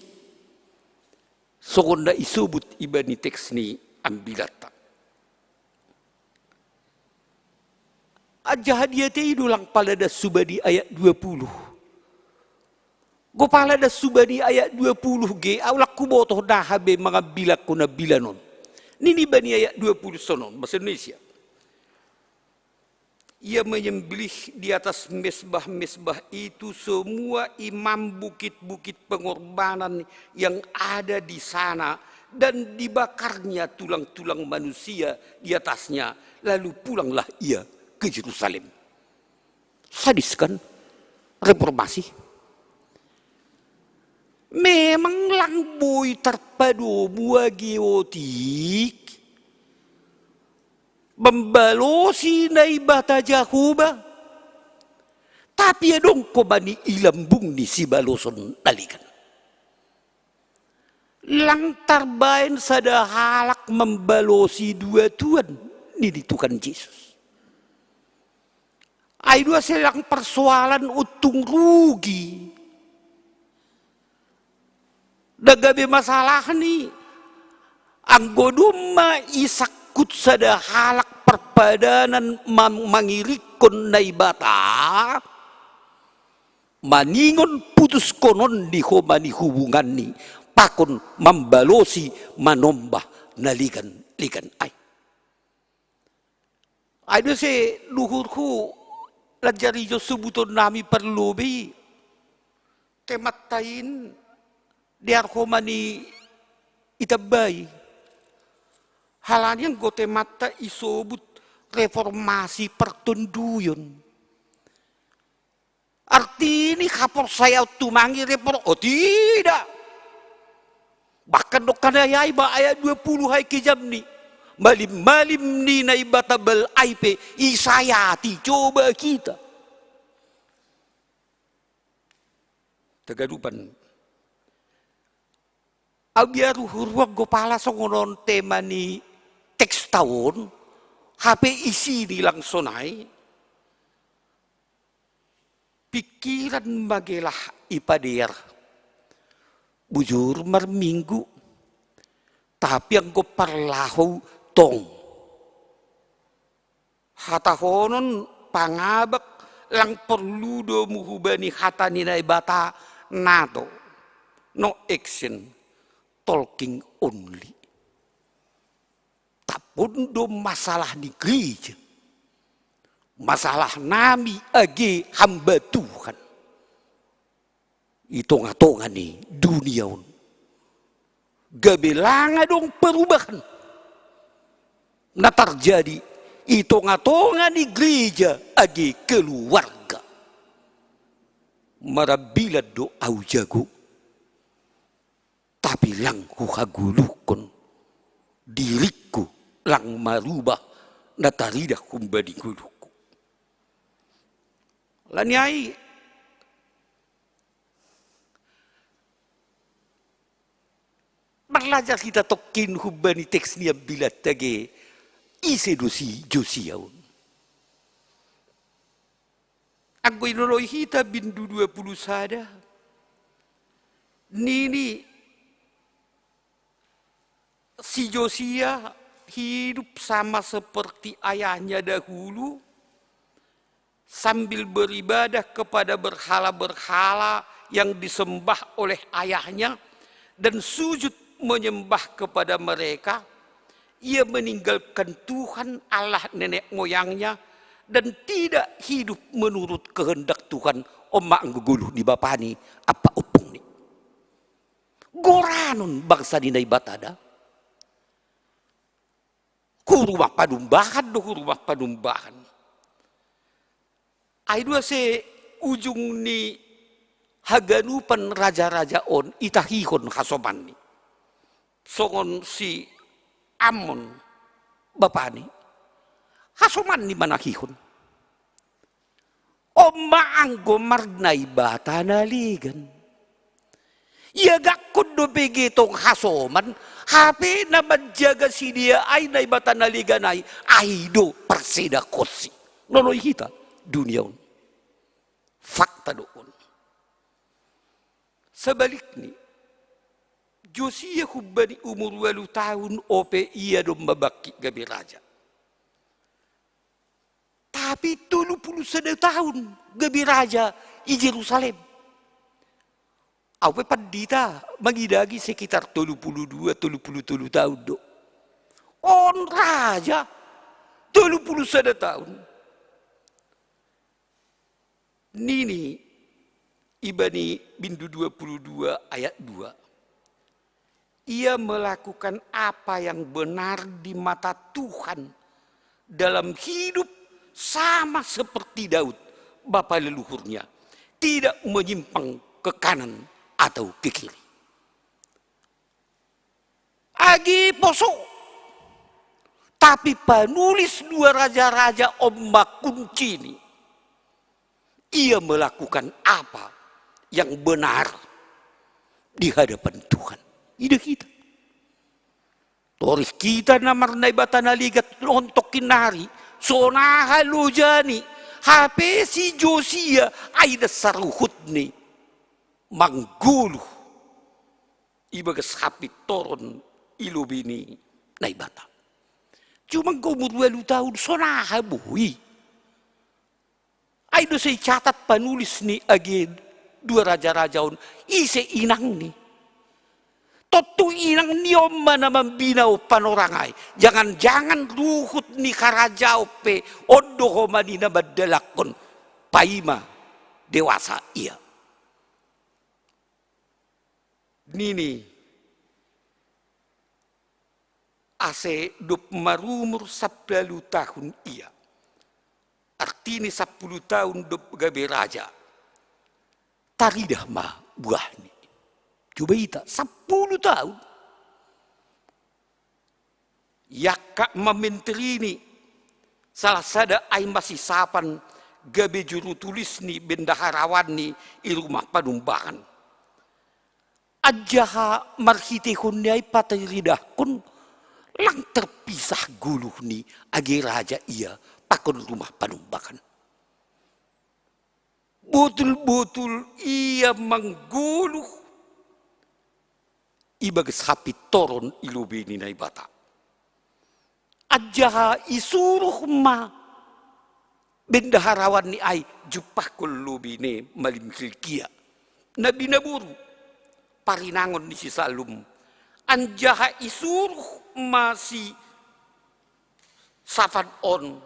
Songon na isobut ibani teks ni ambilanta. Anjaha dia te i do lang pala das hubani ayat dua puluh. Go pala das hubani ayat dua puluh ge, au lang hubotoh na aha be mangambilankon ambilan on. Nini bani ayat dua puluh sonon, bahasa Indonesia. Ia menyembelih di atas mesbah-mesbah itu semua imam bukit-bukit pengorbanan yang ada di sana, dan dibakarnya tulang-tulang manusia di atasnya, lalu pulanglah ia ke Yerusalem. Sadis kan reformasi? Memang lang boi tarpadomu age otik mambalosi Naibata Jahoba, tapi adong homa ni i lambung ni sibaloson na legan. Lang tarbaen sada halak mambalosi dua tuan, nini Tuhan Jesus. Ai dua sedang persoalan untung rugi. Na gabe masalah ni, anggo domma isangkut sada halak parpadanan mangirikkon Naibata, maningon putuskonon ni homa ni hubunganni pakon mambalosi manombah na ligan-ligan ai. Ai do se duhurhu lanjari jo subuton nami parlobei, temanta in dear homa ni itambai. Halani anggo temanta isobut reformasi partonduyon. Artini haporsayaon tumangi repor, o tidak. Bahkan dohkan ayai ma ayat dua puluh ai kejamni. Malim-malim ni Naibata bal ai pe isayati coba kita. Tagadupan. Abiaru huruang gopala songonon tema ni teks taon, hape isi ni langsonai. Pikiran magelah ipadear. Bujur marminggu, tapi anggo parlahou tong. Hatahonon pangabak lang porlu do muhubani hata ni Naibata nato. No action, talking only. Tapun do masalah ni gereja. Masalah nami age hamba Tuhan. I tonga-tonga ni dunia on. Gabe lang adong perubahan. Na terjadi i tonga-tonga ni gereja age keluarga. Marambilan do au jago. Tapi lang huhagoluhkon diringku lang marubah na taridah humbani goluhku. Alani ai, marlajar hita tongkin humbani teks ni ambilan tage ise do si Josia on. Anggo inoloi hita bindu dua puluh sada, nini si Josia hidup sama seperti ayahnya dahulu, sambil beribadah kepada berhala-berhala yang disembah oleh ayahnya dan sujud menyembah kepada mereka. Ia meninggalkan Tuhan Allah nenek moyangnya dan tidak hidup menurut kehendak Tuhan. On ma anggo goluh ni bapani, apa ompungni. Goranon bangsa ni Naibata da. Hu rumah panumbahan do, hu rumah panumbahan. Ai do ase ujung ni haganupan raja-raja on itahihon hasomanni. Songon si Amon bapani, hasomanni manahihon. On ma anggo marnaibata na legan. Iagakkon dope ge tong hasoman, hape na manjaga sidea ai naibata na legan ai, ai do parsedahonsi. Noloi hita dunia on. Fakta do on. Sebalikni, Josia humbani umur ualu taon ope ia domma bangkit gabe raja. Tapi tolu puluh sada taon gabe raja i Jerusalem. Au pe pandita mangidagi sekitar tolu puluh dua, tolu puluh tolu taon do. On raja tolu puluh sada taon. Nini ibani bindu dua puluh dua ayat dua. Ia melakukan apa yang benar di mata Tuhan dalam hidup sama seperti Daud, bapa leluhurnya, tidak menyimpang ke kanan atau ke kiri. Agi poso. Tapi panulis dua raja-raja on ma kuncini. Ia melakukan apa yang benar di hadapan Tuhan. Ida kita. Torih kita na marnaibata na legan on tongkin nari, sonaha lojani, hape si Josia ai da saruhutni manggoluh ibagas hapintoron i lobei ni Naibata. Cuma anggo umur ualu taon sonaha boi. Ai do sai catat panulis ni age dua raja-raja on ise inangni. Tontu inangni on ma na mambina on panorang ai. Jangan-jangan ruhut ni harajaon pe on do homa ni na mandalankon paima dewasa ia. Nini ase dob marumur sapuluh tahun ia. Artini sapuluh tahun dob gabe raja. Taridah ma buahni. Coba ita, sapuluh tahun. Iangkat ma menterini salah sada ai masisapan gabe juru tulis ni bendaharawan ni i rumah panumbahan. Anjaha marhiteihon ni ai pataridahkon lang terpisah goluh ni age raja ia pakon rumah panumbahan. Botul-botul ia manggoluh ibagas hapintoron i lobei ni Naibata. Anjaha isuruh ma bendaharawanni ai jumpahkon lobei ni malim Hilkia, na binaboru, parinangon ni si Salum. Anjaha isuruh ma si Safan on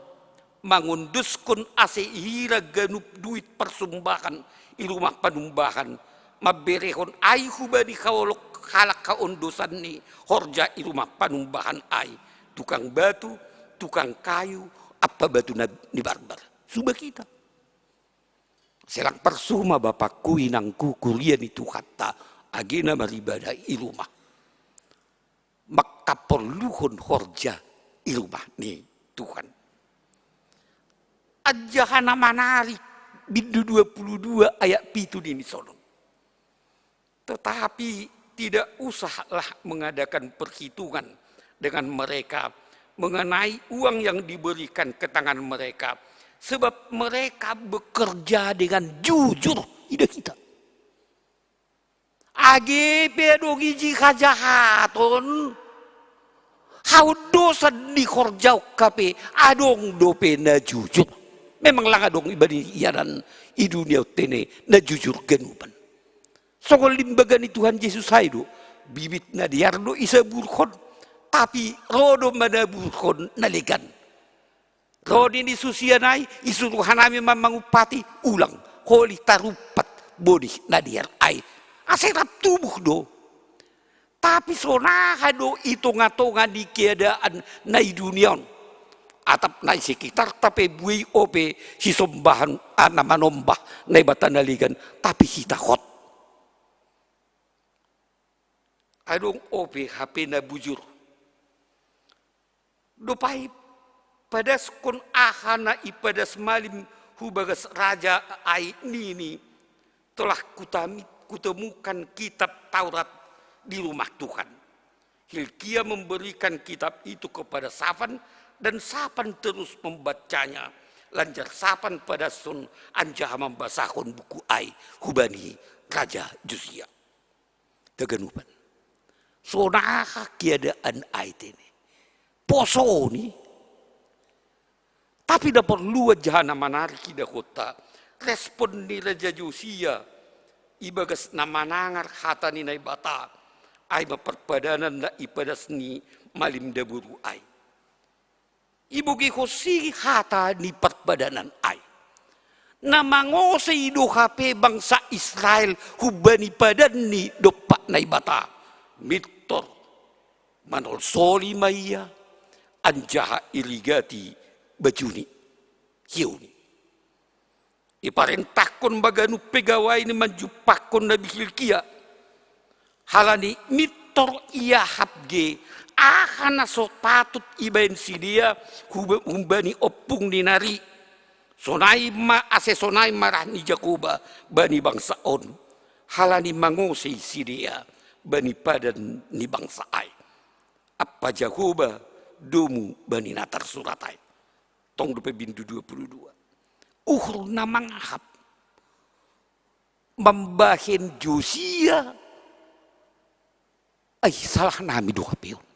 mangondoskon ase hira ganup duit parsumbahan i rumah panumbahan, mamberehon ai hubani haolok halak haondosan ni horja i rumah panumbahan ai, tukang batu, tukang kayu, ampa batu na nibarbar. Suba hita. Sai lang parsuma bapakku, inangku, kuria ni Tuhanta, age na maribadah i rumah, mangkaporluhon horja i rumah ni Tuhan. Anjaha na manarik, bindu dua puluh dua ayat pitu nini sonon. Tetapi tidak usahlah mengadakan perhitungan dengan mereka mengenai uang yang diberikan ke tangan mereka, sebab mereka bekerja dengan jujur. Ida hita. Age pe adong iji hajahaton, haondosan ni horjaon hape adong dope na jujur. Memang lang adong ibani ianan i dunia on tene na jujur ganupan. Songon limbaga ni Tuhan Jesus ai do, bibit na dear do isaburhon, tapi ro do manaburhon na legan. Ro nini susian ai, isuruh hanami ma mangumpati, ulang, holi tarumpat bonih na dear ai. Ase rap tubuh do. Tapi sonaha do i tonga-tonga ni keadaan na i dunia on, atap na i sekitarta pe buei ope sisombahan, ah, na manombah naibata na legan, tapi hita hot. Adong ope hape na bujur. Dob ai padaskon aha na ipadas malim hu bagas raja ai nini, telah kutami-, kutemukan kitab Taurat di rumah Tuhan. Hilkia memberikan kitab itu kepada Safan, dan Safan terus membacanya. Lanjar Safan padaskon anjaha mambasahon buku ai hubani Raja Josia. Haganupan. Sonaha keadaan ai tene. Poso ni. Tapi na porlu anjaha na manarik idahonta respon ni Raja Josia ibagas na manangar hata ni Naibata, ai ma parpadanan na ipadas ni malim daboru ai. Ibogeihon si hata ni parpadanan ai. Na mangosei do hape bangsa Israel humbani padanni dompak Naibata. Mintor manolsoli ma ia, anjaha irigati bajuni, hieuni. Iparentahkon ma ganup pegawai ni manjumpahkon Nabi Hilkia. Halani mintor iahap ge aha na so patut ibaen sidea huba-, humbani ompung ni nari. Sonai ma, ase sonai ma rah ni Jahoba bani bangsa on, halani mangosei sidea bani padan ni bangsa ai. Ampa Jahoba domu bani na tarsurat ai. Tong dope bindu dua puluh dua. Uhur na mangahap mambahen Josia. Ai, salah nami do hape on.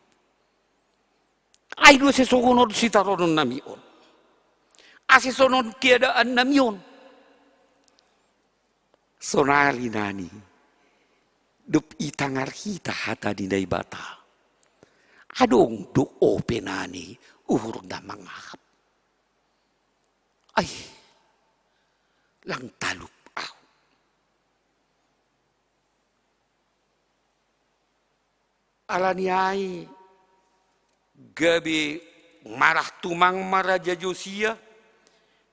Ai do ase songon on sitaronon nami on. Ase sonon keadaan nami on. Sonari nani, dob itangar hita hata ni Naibata, adong do ope nani uhur na mangahap. Ai, lang talup ahu. Alani ai gabe marah tumang ma Raja Josia,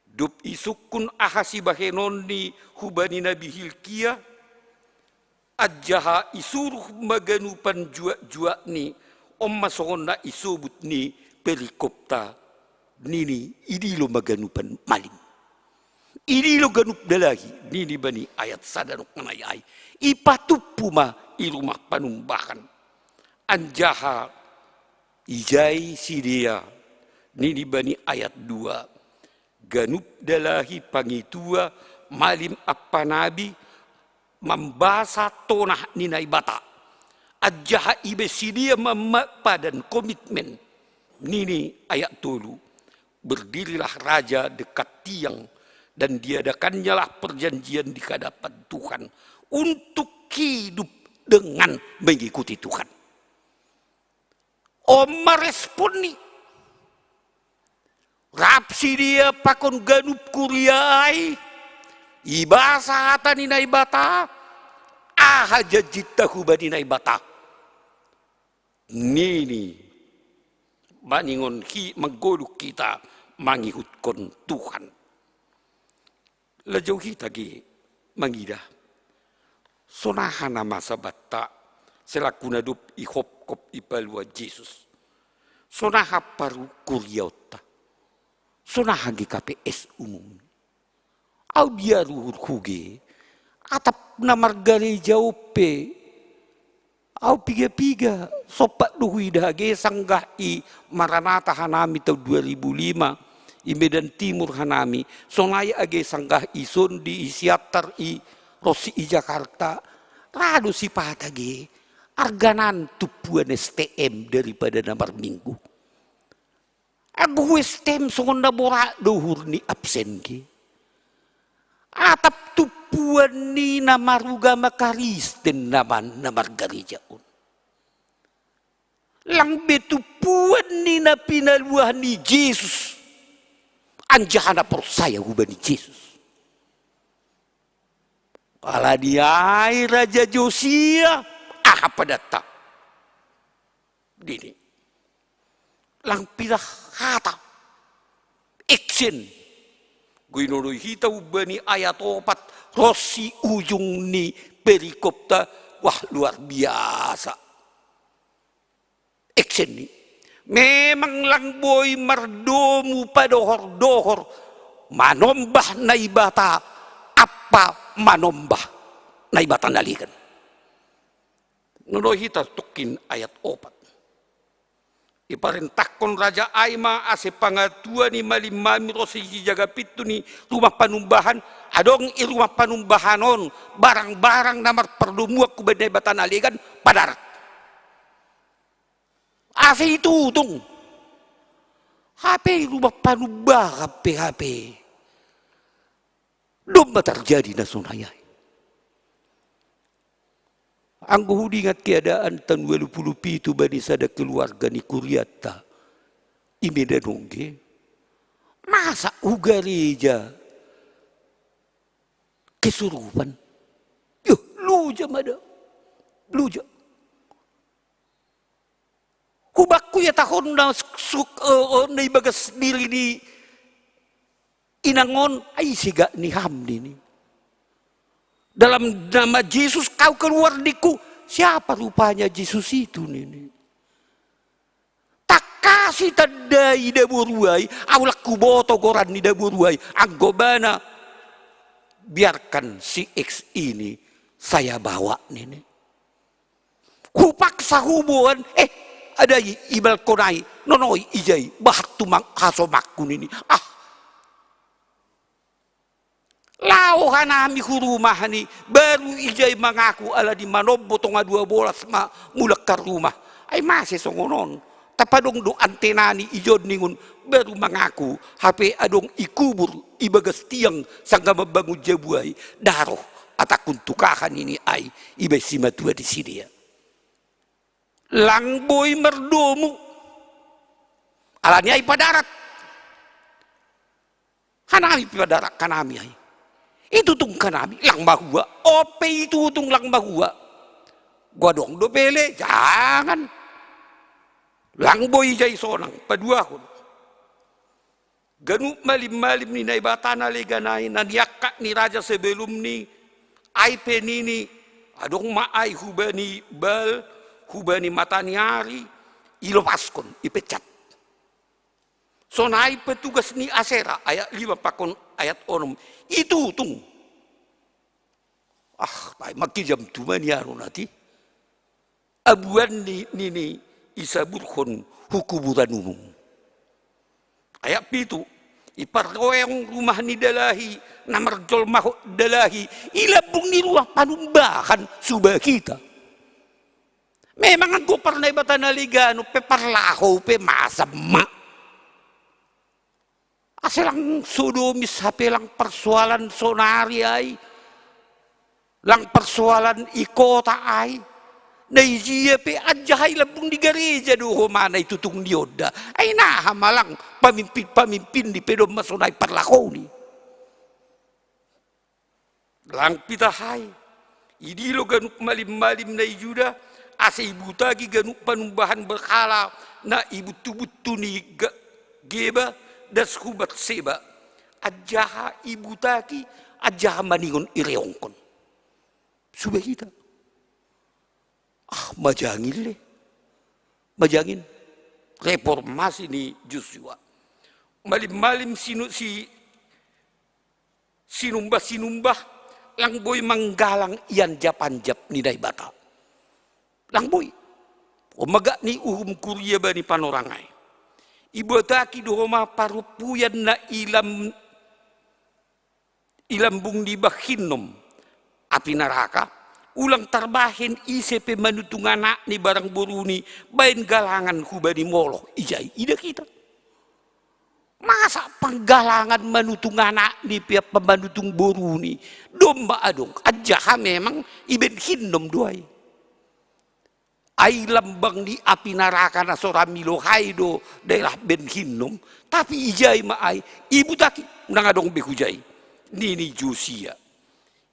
dob isungkun aha sibahenonni hubani Nabi Hilkia, anjaha isuruh ma ganupan juak-juakni, on ma songon na isobut ni perikopta, nini, idilo ma ganupan malim. Idilo ganup dalahi, nini bani ayat sada dohot nai ai. Ipatumpu ma i rumah panumbahan. Anjaha ijai sidea, nini bani ayat dua. Ganup dalahi, pangitua, Malim appanabi mambasa tonah ni Naibata. Anjaha ibaen sidea mamma padan komitmen. Nini ayat tolu, "Berdirilah raja dekat tiang, dan diadakannyalah perjanjian di hadapan Tuhan untuk hidup dengan mengikuti Tuhan." On ma responni. Rap sidea pakon ganup kuria ai, ibasa hata ni Naibata, aha janjinta hubani Naibata. Nini, maningon hi manggoluh hita mangihutkon Tuhan. Lajou hita ge mangidah. Sonaha na masa banta, selaku na dob ihopkop ipalua Jesus. Sonaha paru kuriaonta. Sonaha ge K P S umum. Au dia ruhurhu ge, atap na margareja on pe. Au piga-piga, sompat do huidah age sanggah i Maranatha hanami taon dua ribu lima, i Medan Timur hanami, sonai age sanggah i Sondi, i Siantar, i ronsi i Jakarta, ra do sipata ge, arganan tumpuan S T M daripada na marminggu. Anggo hu S T M songon na borat do uhur ni absen ge. Atap tumpuan ni na marugama Kristen nama na margareja on. Lang be tumpuan ni na pinaluah ni Jesus. Anjaha na porsaya hubani Jesus. Ala ni ai Raja Josia, aha padanta? Dini. Lang pira hata. Action. Ginonoi hita umbani ayat opat, ronsi ujung ni perikopta, wah, luar biasa. Action ni. Memang lang boi mardomu padohor-dohor manombah Naibata, ampa manombah Naibata na legan. Nonoi hita tungkin ayat opat. Iparentahkon raja ai ma ase pangatua ni malim-malim ronsi sijaga pintu ni rumah panumbahan, adong i rumah panumbahan on barang-barang na marpardomuan hubani Naibata na legan, padarat. Ase itutung. Hape i rumah panumbahan pe hape. Domma tarjadi na sonai ai. Anggo hudingat keadaan taon ualu pulu pitu bani sada keluarga ni kurianta i Medan on ge, masa hu gareja kesurupan? Yo, loja ma da. Loja. Hubakku ia tahonna suk, eh, eh, na ibagas diri ni inang on, ai segak ni ham nini. Dalam nama Jesus kau keluar, ningku. Siapa rupanya Jesus itu nini. Tangkas itandai daboru ai, au lang huboto goran ni daboru ai, anggo bana. Biarkan si X ini saya bawa nini. Hupaksa huboan, eh, ada i, i balkon ai, nonoi ija i, bahat tumang hasomangku nini. Ah. Laho hanami hu rumah ni, baru ija i mangaku ala ni manombo tonga dua bolas ma mulak hu rumah. Ai mase songon on. Tapadong do antena ni ijon ningon, baru mangaku, hape adong ikubur ibagas tiang sanga mambangun jabu ai, daroh atakku tu kahan ini ai, ibaen simatua di sidea. Lang boi mardomu. Ala ni ai padarat. Hanami padarat hanami ai. Itutung hanami, lang mahua. Ope itutung lang mahua. Gua dong dope le, jangan. Lang boi ija i sonang, paduahon. Ganup malim-malim ni Naibata na legan ai, na niangkat ni raja sebelum ni, ai pe nini, adong ma ai hubani bal, hubani mata ni ari, ilopaskon, ipecat. Sonai petugas ni Asera, ayat lima pakon ayat onom. Itutung. Ah, tai mangkijam tuma ni aron ati. Abuan ni, nini, isaburhon hu kuburan umum. Ayat pitu, iparroeong rumah ni dalahi Na marjolma ho dalahi i lambung ni rumah panumbahan, suba hita. Memang anggo parnaibata na legan on pe parlahou pe masa ma. Asa lang so domis hape lang parsoalan sonari ai, lang parsoalan i kota ai. Na ijia pe anjaha i lambung ni gareja do homana i tutung ni onda. Ai naha ma lang pamimpin-pamimpin ni pe domma sonai parlahouni. Lang pitahai, idilo ganup malim-malim na i Juda, asa ibutaki ganup panumbahan berhala na ibuttu-buttu ni Geba das hu Batseba. Anjaha ibutaki, anjaha maningon ireongkon. Suba hita. Ah, majangin le. Majangin reformasi ni Josua. Malim-malim sinu, si sinumba-sinumba, lang boi manggalang ianjap-anjap ni Naibata. Lang boi. O magak ni uhum kuria bani panorangai. Ibataki do homa parupuyan na ilam ilambung ni bahinnom api naraka, ulang tarbahen ise pe manutung anak ni barang boru ni baen galangan hubani Moloh ijai ida kita. Masa panggalangan manutung anak ni pe apa manutung boru ni domma adong anjaha memang ibaen hinnom do ai. Ai lambang ni api naraka na so ra milohai do daerah Ben Hinnom, tapi ijai ma ai, ibutaki, unang adong be hujai, nini Josia.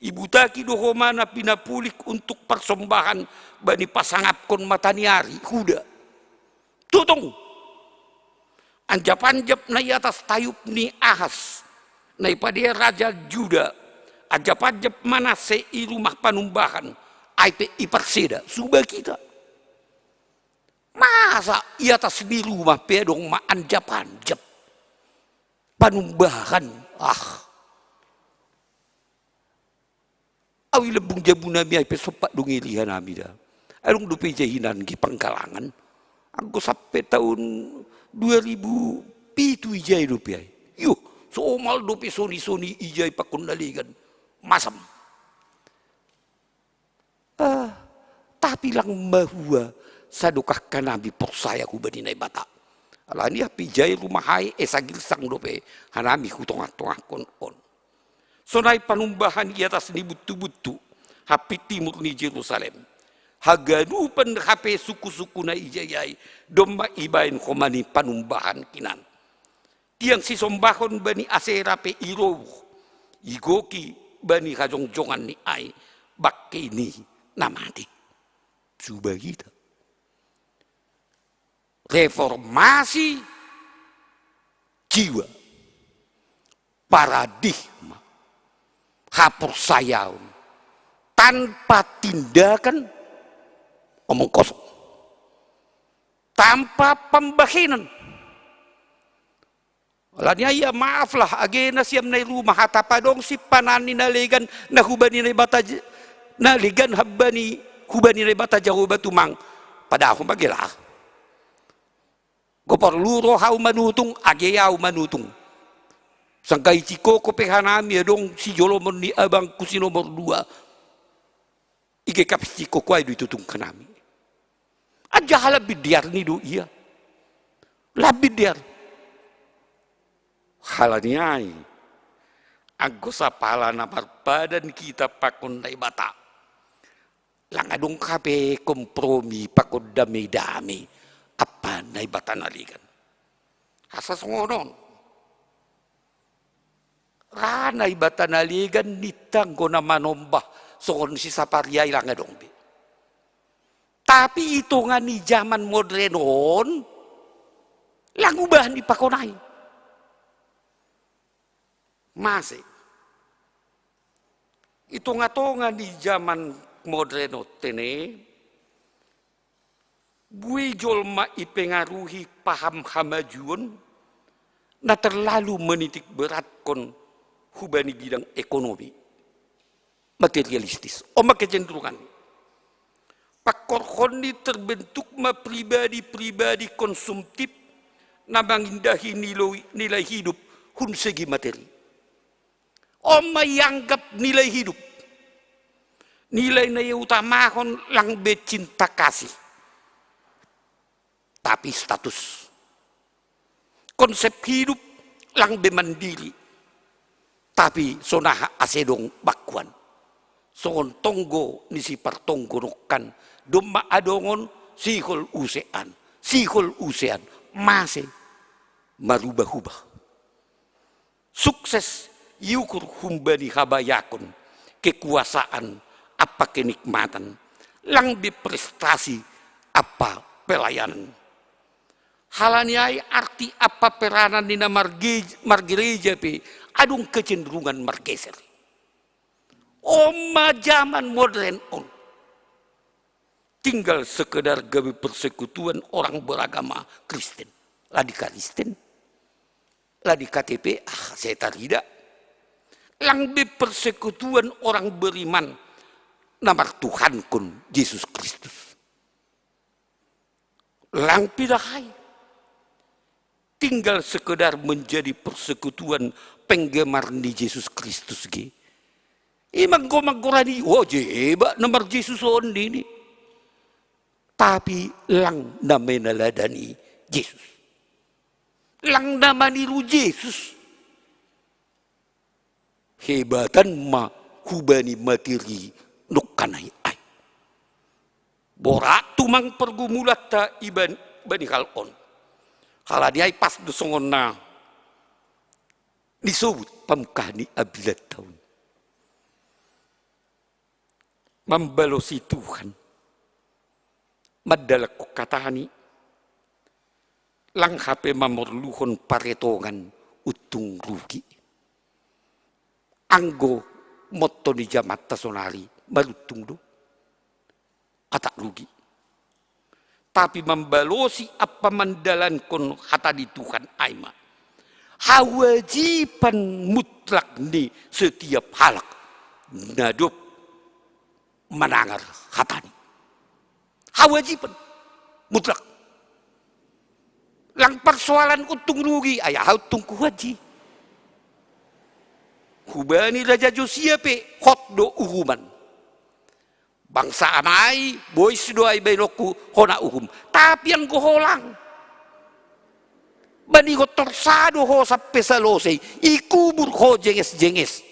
Ibutaki do homa na pinapulik untuk parsombahan bani pasangapkon mataniari, huda. Tutung! Anjap-anjap na i atas tayub ni Ahas, na ipadear raja Juda, anjap-anjap Manasse i rumah panumbahan, ai pe iparseda, suba kita. Masa i atas ni rumah pe adong ma anjap-anjap panumbahan, ah. Au i lambung jabunami ai pe sompat do ngeri hanami da. Adong dope ijai hinan ge panggalangan. Anggo sampe taon dua ribu pitu ijai dope ai. Io, somal dope soni-soni ijai pakon na legan. Masam. Ah, tapi lang mahua sadokah hanami porsaya hubani Naibata. Alani hape ijai rumah ai esa girsang dope hanami hu tongah-tongahkon on. Sonai panumbahan i atas ni buttu-buttu, hampit timur ni Jerusalem. Haganupan hape suku-suku na ijai ai, domma ibaen homa ni panumbahan hinan. Tiang sisombahon bani Asera pe irouh, igoki bani hajongjongan ni ai, bangke ni na mate. Suba hita. Reformasi jiwa, paradigma, haporsayaon, tanpa tindakan, omong kosong. Tanpa pambahenan. Alani ai ia maaflah, age nasiam na i rumah, hatap adong simpanan ni na legan na hubani Naibata, na legan hubani, hubani Naibata Jahowa tumang. Padahal ma gelah. Go porlu rohau manutung, age au manutung. Sangkai cikoko pe hanami adong sijolomon ni abangku si nomor dua. Ige kapis cikoko ai do itutung hanami. Anjaha lambin dear ni do ia. Lambin dear. Halani ai. Anggo sapala na marpadan hita pakon Naibata. Lang adong hape kompromi pakon dame-dame. Apa Naibata na legan. Asa songon on. Ra Naibata na legan ninta anggo na manombah songon si sapari ai lang adong be. Tapi i tonga ni jaman modern on, lang ubahan dipakon ai. Mase. I tonga-tonga ni jaman modern on tene, boi jolma ipengaruhi paham hamajuon na terlalu menitik beratkon hubani bidang ekonomi materialistis. On ma kecenderungan. Pangkorhon ni terbentuk ma pribadi-pribadi konsumtif na mangindahi niloi-, nilai hidup hun segi materi. On ma ianggap nilai hidup. Nilai na iutamahon lang be cinta kasih, tapi status. Konsep hidup lang be mandiri, tapi sonaha ase dong bangkuan. Songon tonggo ni si partonggo nongkan, domma adongon sihol usean, sihol usean, mase marubah-ubah. Sukses iukur humbani habayakon, kekuasaan, ampa kenikmatan, lang be prestasi ampa pelayanan. Halani ai arti ampa peranan ni na margereja pe adong kecenderungan margeser. On ma zaman modern on. Tinggal sekedar gabe persekutuan orang beragama Kristen. Lah di Kristen, lah di K T P, ah, saya tarida. Lang be persekutuan orang beriman na martuhankon Jesus Kristus. Lang pidahai. Tinggal sekedar menjadi persekutuan penggemar ni Jesus Kristus ge. Ima go manggorani, oh, jeba na mar Jesus on nini. Tapi lang na meneladani Jesus. Lang na maniru Jesus. Hebatan ma hubani materi nongkan ai. Borat tumang pergumulanta iban bani hal on. Halani ai pas do songon na nisobut pamungkah ni ambilan taon. Mambalosi Tuhan, mandalankon hatani, lang hape mamorluhon paretongan untung rugi. Anggo motto ni jamanta sonari, maruntung do, atak rugi. Tapi mambalosi ampa mandalankon hata ni Tuhan ai ma hawajiban mutlak ni setiap halak na dob manangar hatani. Hawajiban mutlak. Lang parsoalan untung rugi, ai aha untung huhaji. Hubani Raja Josia pe hot do uhuman. Bangsa amai, bois do ai baenonku hona uhum. Tapi anggo ho lang, maningon torsa do ho sampe salosei, ikubur ho jenges-jenges.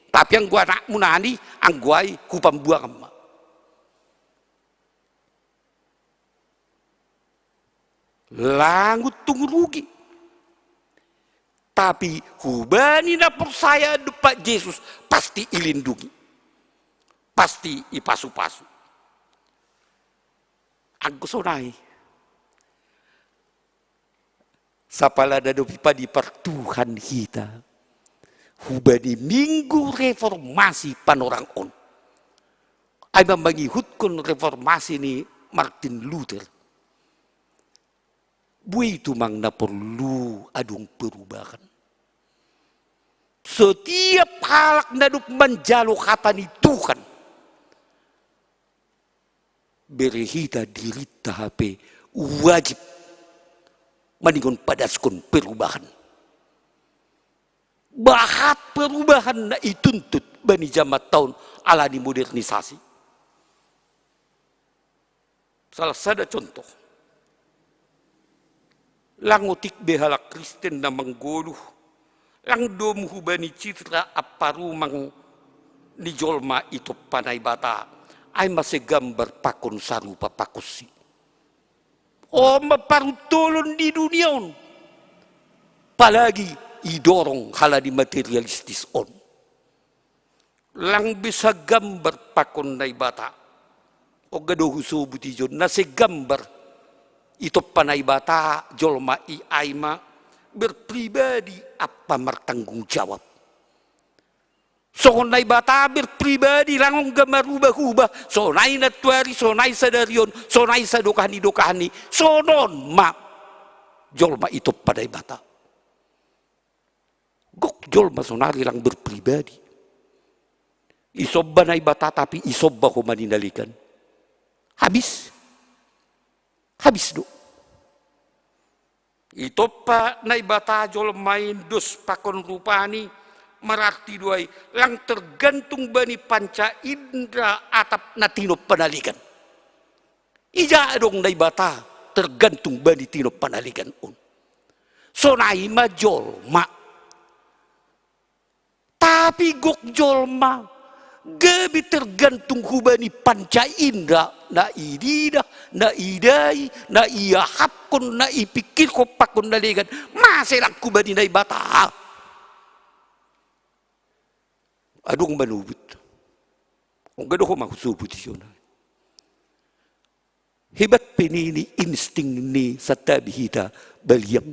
Tapi anggo anakmu nani, anggo ai hupambuangan ma. Lang untung rugi. Tapi hubani na porsaya dompak Jesus, pasti ilindungi. Pasti ipasu-pasu. Anggo sonai. Sapala na dope padi partuhan hita. Hubani Minggu Reformasi panorang on. Ai ma mangihutkon reformasi ni Martin Luther. Boi tumang na porlu adong perubahan. Setiap halak na dob manjalo hata ni Tuhan, bere hita dirinta hape wajib maningon padaskon perubahan. Bahat perubahan na ituntut bani jamanta on alani modernisasi. Salah sada contoh. Lang otik be halak Kristen na manggoluh, lang domu hubani citra ampa rumang ni jolma i tompa Naibata, ai ma segambar pakon sarupa pakonsi. On ma paruntolon di dunia on. Apalagi idorong halani materialistis on. Lang be sagambar pakon Naibata. Ongga do husobut ijon na segambar i tompa Naibata jolma i ai ma berpribadi ampa martanggung jawab. Songon Naibata berpribadi lang ongga marubah-ubah, sonai nantuari, sonai sadari on, sonai sadokah ni dokahni, sonon ma jolma i tompa Naibata. Gok jolma sonari lang berpribadi. Isomba Naibata tapi isomba homa ni na legan. Habis. Habis do. I tompa Naibata jolma i dos pakon rupani, Mararti do ai, lang tergantung bani panca indra atap na tinompa na legan. Ija adong Naibata tergantung bani tinompa na legan on. Sonai ma jolma. Tapi gok jolma gabe tergantung hubani panca indra, na ididah, na idai, na iahapkon, na ipikirkon pakon na legan, mase lang hubani Naibata. Adong manobut. Ongga do ho ma husobut i sonai. Hebat pe nini insting ni santabi hita baliang.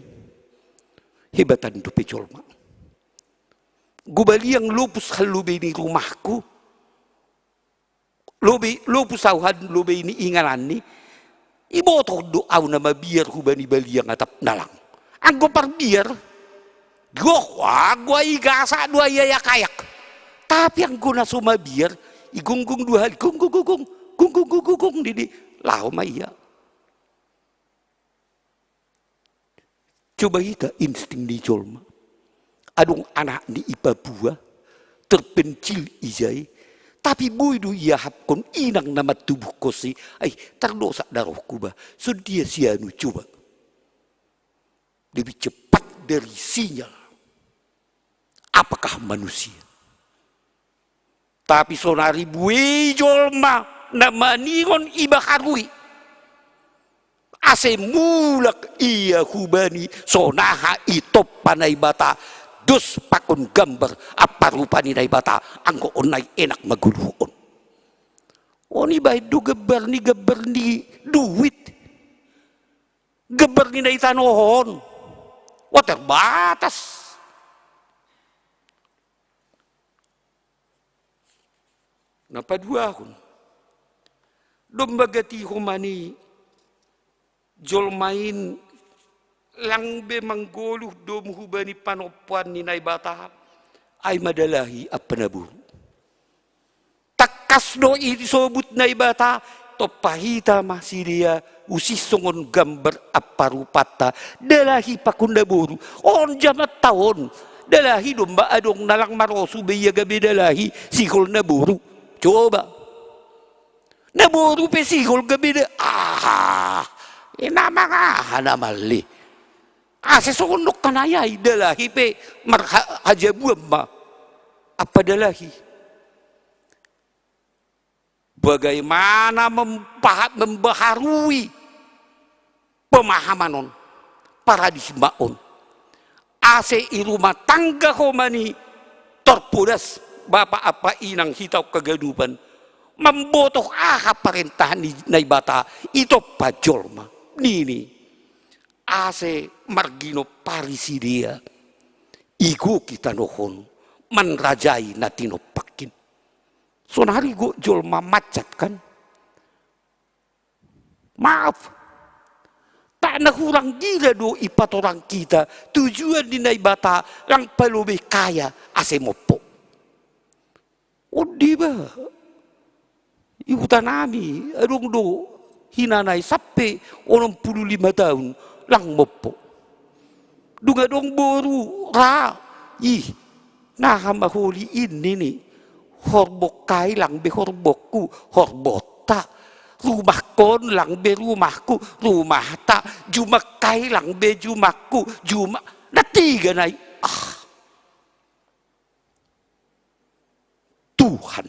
Hebatan dope jolma. Go baliang lopus hallobei ni rumahku. Lobei, lopus au hallobei ni ingananni. Iboto do au na mabiar hubani baliang atap na lang. Anggo parbiar, goh, anggo ai gasak do ai ayak-ayak. Tapi anggo na so mabiar, igonggong dua hali, gong, gong, gong, gong, gong, gong, gong, gong, gong, didi, laho ma ia. Coba hita insting ni jolma. Adong anakni i Papua, terpencil ijai, tapi boi do iahapkon inang na mantubuhkonsi, ai, tardosak da rohku ba, songon dia si anu coba. Lebih cepat dari sinyal. Apakah manusia? Tapi sonari buei jolma na maningon ibaharui. Ase mulak ia hubani sonaha itompa Naibata, dos pakon gambar ampa rupa ni Naibata, anggo on nai enak ma goluhon. On ibahen do gambar ni, gambar ni duit. Gambar ni na i tanoh on. Wah, terbatas. Na paduahon. Domma gati homa ni jolma in lang be manggoluh domu hubani panompoan ni Naibata. Ai ma dalahi ampa naboru. Tangkas do isobut Naibata, tompa hita ma sidea usih songon gambar ampa rupanta, dalahi pakon naboru. On jamanta on, dalahi domma adong na lang marosu be ia gabe dalahi sihol naboru. Coba. Naboru pe sihol gabe da, aha, ina mangaha na malli. Ase songon nongkan ai, dalahi pe marhajabuan ma. Ampa dalahi. Bagaimana membaharui pemahaman on, paradigma on. Ase i rumah tangga homa ni torpodas bapa ampa inang hita on haganupan. Mambotoh aha parentah ni Naibata itompa jolma. Nini. Ase marginompari sidea. Igoki tanoh on manrajai na tinompangkin. Sonari gok jolma mansat kan. Maaf. Tak na hurang gila do ipatorang hita tujuan ni Naibata lang palobei kaya ase mompo. On diba. I huta nami adong do hinanai sampe onom pulu lima taon lang mompo. Dung adong boru ra, ih, naha ma holi in nini. Horbongkai lang be horbongku, horbonta. Rumahkon lang be rumahku, rumahta. Jumangkai lang be jumangku, juma. Na tiga nai. Ah. Tuhan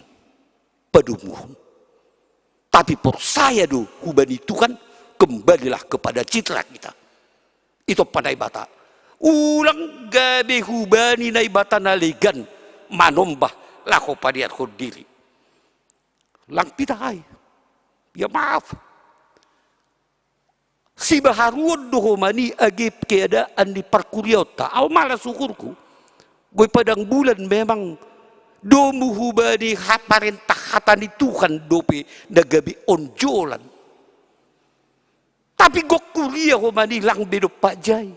padomuhon. Tapi porsaya do hubani Tuhan, kembalilah kepada citra kita. Itompa Naibata. Ulang gabe hubani Naibata na legan manombah laho padearhon diri. Lang pita ai. Ya maaf. Sibaharuon do homa ni age keadaan ni parkuriaonta. Au malas ukurku. Boi padang bulan memang domu hubani parentah hata ni Tuhan dope na gabe onjolan. Tapi gok kuria homa ni lang be dompak jai.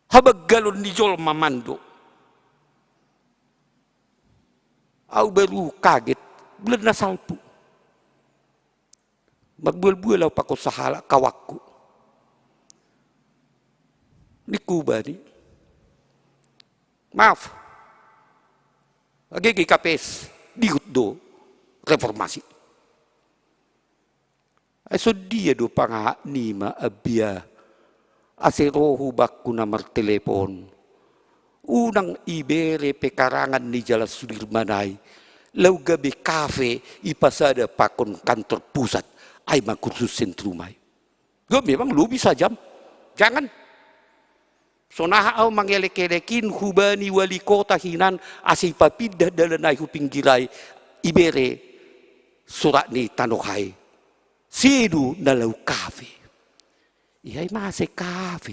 Habanggalon ni jolma mando. Au baru kaget, bulan na salpu. Marbual-bual au pakon sahalak kawanku. Ningku bani. Maaf. Age G K P S, diut do reformasi. Ai songon dia do pangahat nima, Abia, ase ro hubakku na martelepon. Unang ibere pe karangan ni Jalan Sudirman ai, laho gabe kafe, ipasada pakon kantor pusat, ai ma kursus sentrum ai. Gok memang lobi sajam. Jangan. Sonaha au mangelek-elekin hubani wali kota hinan ase ipapindah dalan ai hu pinggir ai, ibere surat ni tano ai. Sedo na laho kafe. Ia i ma ase kafe.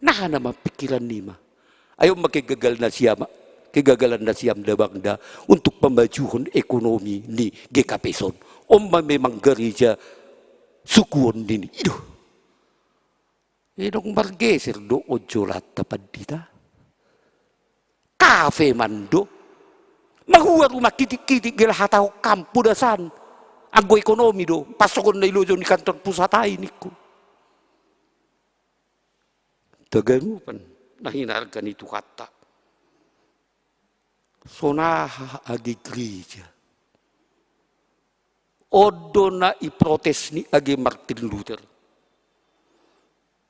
Nah, nama pikiran nima. Ai on ma kegagal na siam, kegagalan na siam da bangda untuk pamajuhon ekonomi ni G K P S on. On ma memang gereja sukuon nini. Ido. Idong margeser do ojolanta pandita. Kafe mando. Mahua rumah kitik-kitik gela hatahon kampu dasan. Anggo ekonomi do, pasokon na ilojo ni kantor pusat ai ningku. Taganupan na hinarga ni Tuhanta. Sonaha age gereja. On do na iprotes ni age Martin Luther.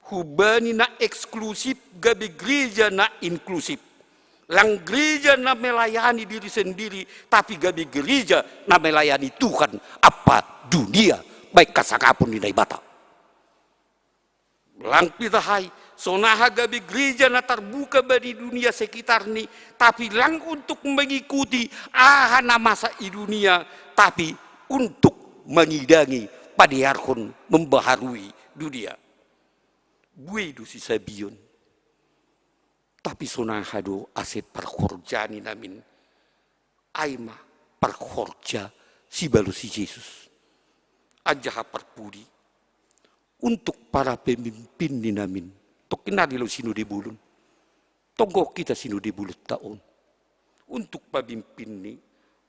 Hubani na eksklusif gabe gereja na inklusif. Lang gereja na melayani diri sendiri, tapi gabe gereja na melayani Tuhan, apa dunia, baik kasangapon ni Naibata. Lang pitahai, sonaha gabe gereja na tarbuka bani dunia sekitarni, tapi lang untuk mengikuti aha na masa i dunia, tapi untuk mangidangi, padearhon, membaharui dunia. Buei do sisabion. Tapi sonaha do ase parhorja ni namin. Ai ma parhorja sibalosi Jesus. Anjaha parpudi untuk para pemimpin ni namin. Tokkinnari laho sinode bolon. Tonggo hita sinode bolonta on. Untuk pemimpin ni,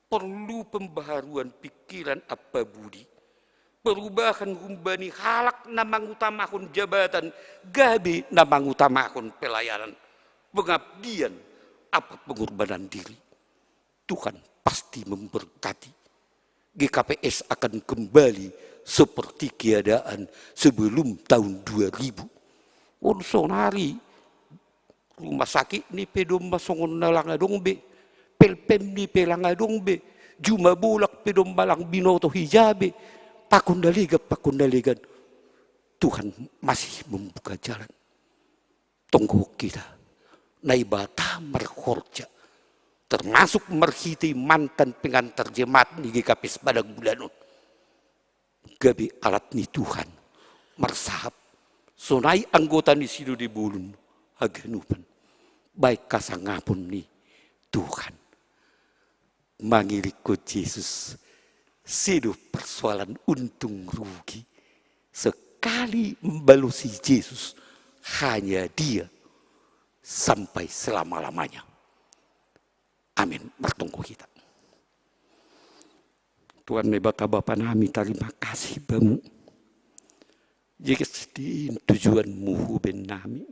porlu pembaharuan pikiran ampa budi. Perubahan humbani halak na mangutamahon jabatan, gabe na mangutamahon pelayanan, pengabdian, ampa pengorbanan diri. Tuhan pasti memberkati. G K P S akan kembali seperti keadaan sebelum tahun dua ribu. On sonari rumah sakit ni pe domma songon na lang adong be, pelpem ni pe lang adong be, juma bolak pe domma lang binoto hija be, pakon na legan, pakon na legan. Tuhan masih membuka jalan. Tonggo hita, Naibata marhorja, termasuk marhite mantan pengantar jemaat ni G K P S Padang Bulan on. Gabe alat ni Tuhan, marsahap, sonai anggota ni sinode bolon haganupan, baik kasangapon ni Tuhan. Mangilikkon Jesus, sedo persoalan untung rugi. Sekali membalosi Jesus, hanya Dia sampai selama-lamanya. Amin. Martonggo hita. Tuhan Naibata Bapa nami, tarima kasih Bamu. Jekes di tujuanmu huben nami.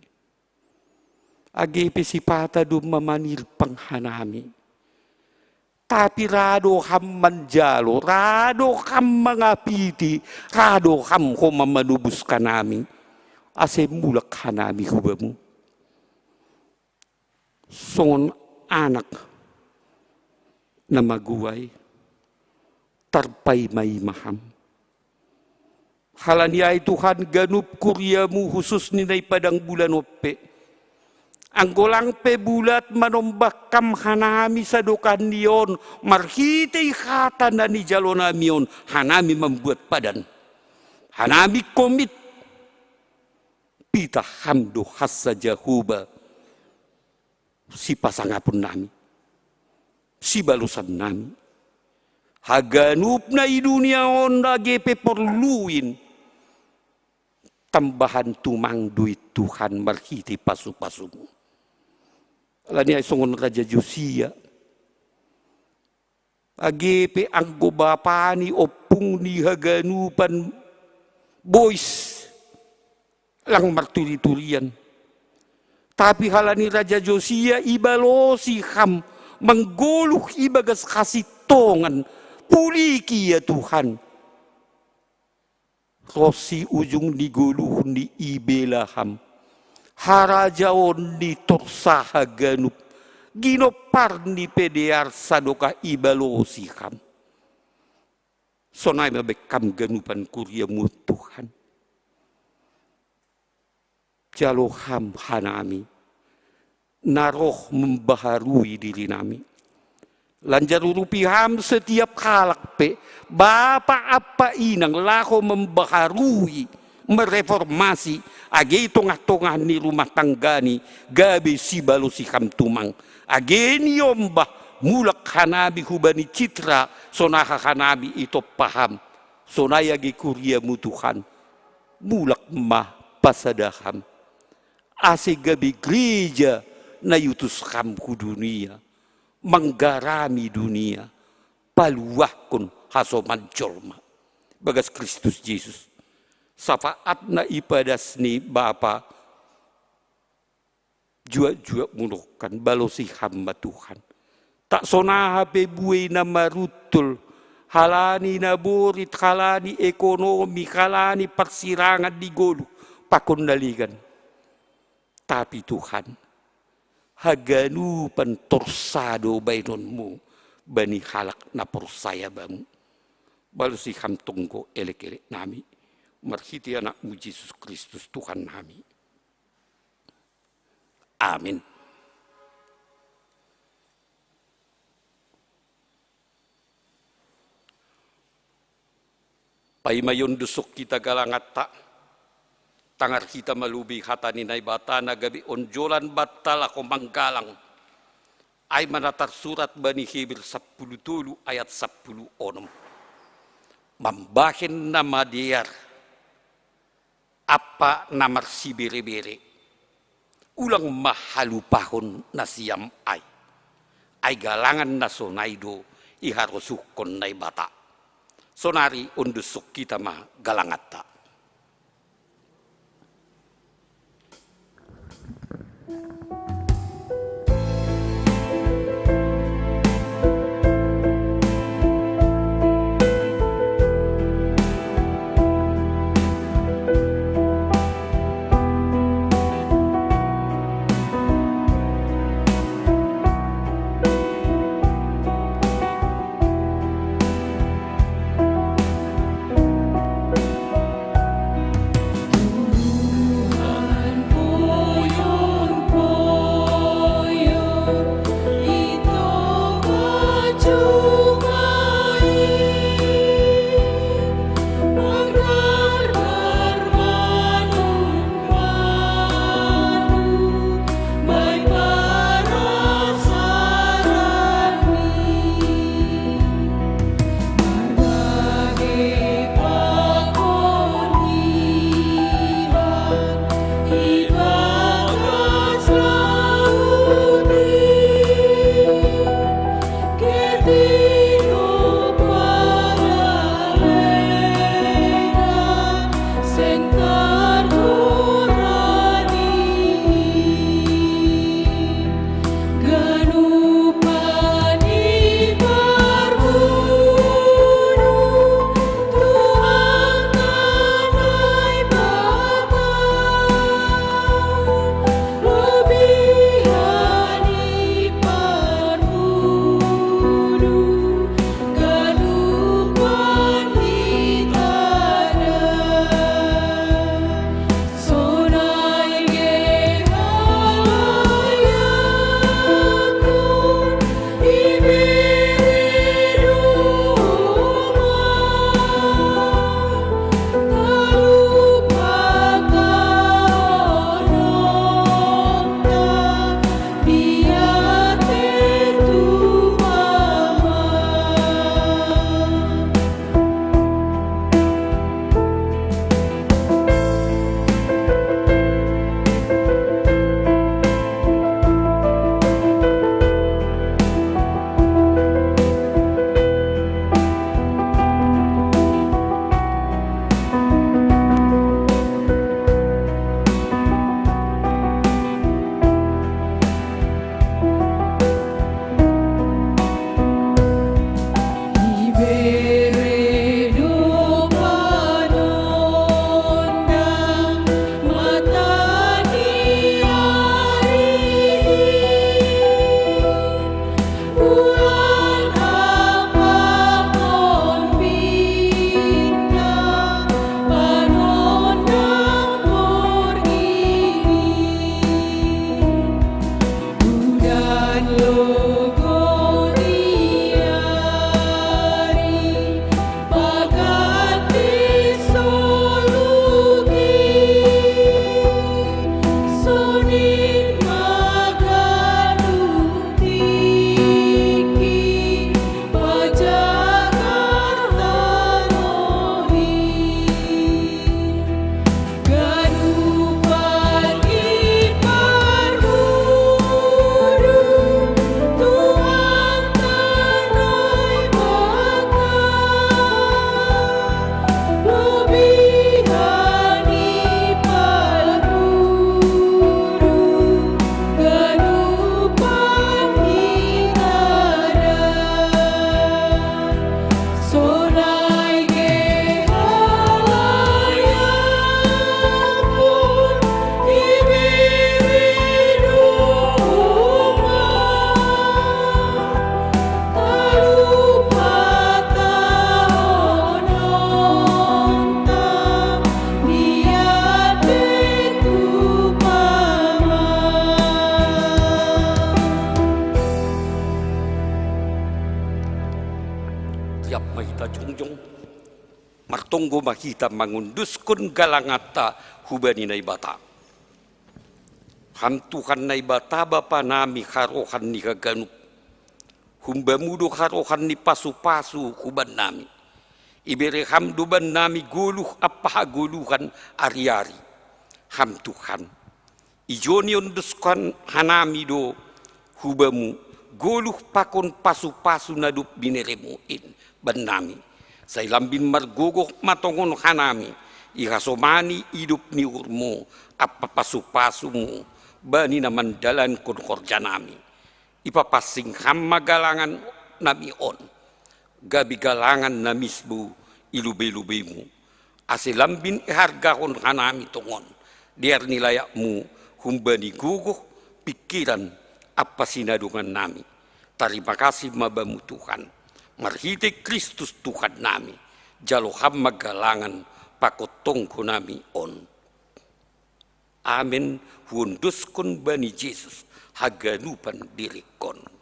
Age pe sipata domma manirpang hanami. Tapi ra do Ham manjalo, ra do Ham mangapiti, ra do Ham homa manobus hanami. Ase mulak hanami hu Bamu. Songon anak na maguai, tarpaima-ima Ham. Halani ai Tuhan, ganup kuriamu, hususni na i Padang Bulan on pe, anggo lang pe bulat manombahkam hanami sadokahni on, marhitei hata na nijalonami on, hanami mambuat padan. Hanami komit, pitah Ham do hansa Jahowa, sipasangapon nami, sibalosan nami. Haganup na i dunia on age pe porluin tambahan tumang do i Tuhan marhite pasu-pasumu. Alani ai songon Raja Josia, age pe anggo bapa ni ompung ni haganupan bois lang marturi-turian. Tapi halani Raja Josia ibalosi ham manggoluh ibagas hasintongan, puliki ya Tuhan. Ros si ujung ni goluhni ibela ham. Harajaon ni torsaha ganup, ginompar ni pe dear sadokah ibalosi ham. Sonai ma bahen ham ganupan kuriamu Tuhan. Jalo ham hanami, na roh membaharui dirinami. Lanjar urupi ham setiap halak pe, bapa ampa inang laho membaharui, mereformasi, age i tongah-tongah ni rumah tanggani, gabe sibalosi ham tumang. Age niombah, mulak hanami hubani citra, sonaha hanami itompa ham. Sonai age kuriamu Tuhan, mulak ma pasada ham. Ase gabe gereja na iutus ham hu dunia, manggarami dunia, paluahkon hasoman jolma. Bagas Kristus Jesus. Sapaat na ipadas ni Bapa, juak-juak munohkan, balosi ham ma Tuhan. Tak sonaha pe buei na maruntul, halani na borit, halani ekonomi, halani parsirangan ni goluh, pakon na legan. Tapi Tuhan, haganupan torsa do baenonmu, bani halak na porsaya bamu. Balosi ham tonggo elek-elek nami, marhitei anakmu Jesus Kristus Tuhan nami. Amin. Paima iondusok hita galanganta, tangar hita ma lobei hata ni Naibata na gabe onjolan banta laho manggalang. Ai ma na tarsurat bani Heber sampulu tolu ayat sampulu onom. Mambahen na madear ampa na marsibere-bere. Ulang ma halupahon nasiam ai. Ai galangan na sonai do iharosuhkon Naibata. Sonari ondoshon hita ma galanganta. Mahita jongjong, martonggo mahita mangondoskon galanganta hubani Naibata. Ham Tuhan Naibata Bapa nami harohan ni haganup. Humbamu do harohan ni pasupasu hubannami. Ibere ham do bannami goluh ampa hagoluhan ariari. Ham Tuhan, ijo niondoskon hanami do hubamu goluh pakon pasupasu na dob bineremu in bannami. Sai lambin margogoh matongon hanami ihasomani idop ni uhurmu ampa pasupasumu bani na mandalankon horjanami. Ipapansing ham ma galangan nami on, gabe galangan na misbu i lubei-lubeimu, ase lambin ihargahon hanami tongon dear ni layakmu humbani gogoh, pingkiran ampa sinadongan nami. Tarima kasih ma Bamu Tuhan, marhitei Kristus Tuhan nami, jalo ham ma galangan pakon tonggo nami on. Amen. Huondoskon bani Jesus haganupan diringkon.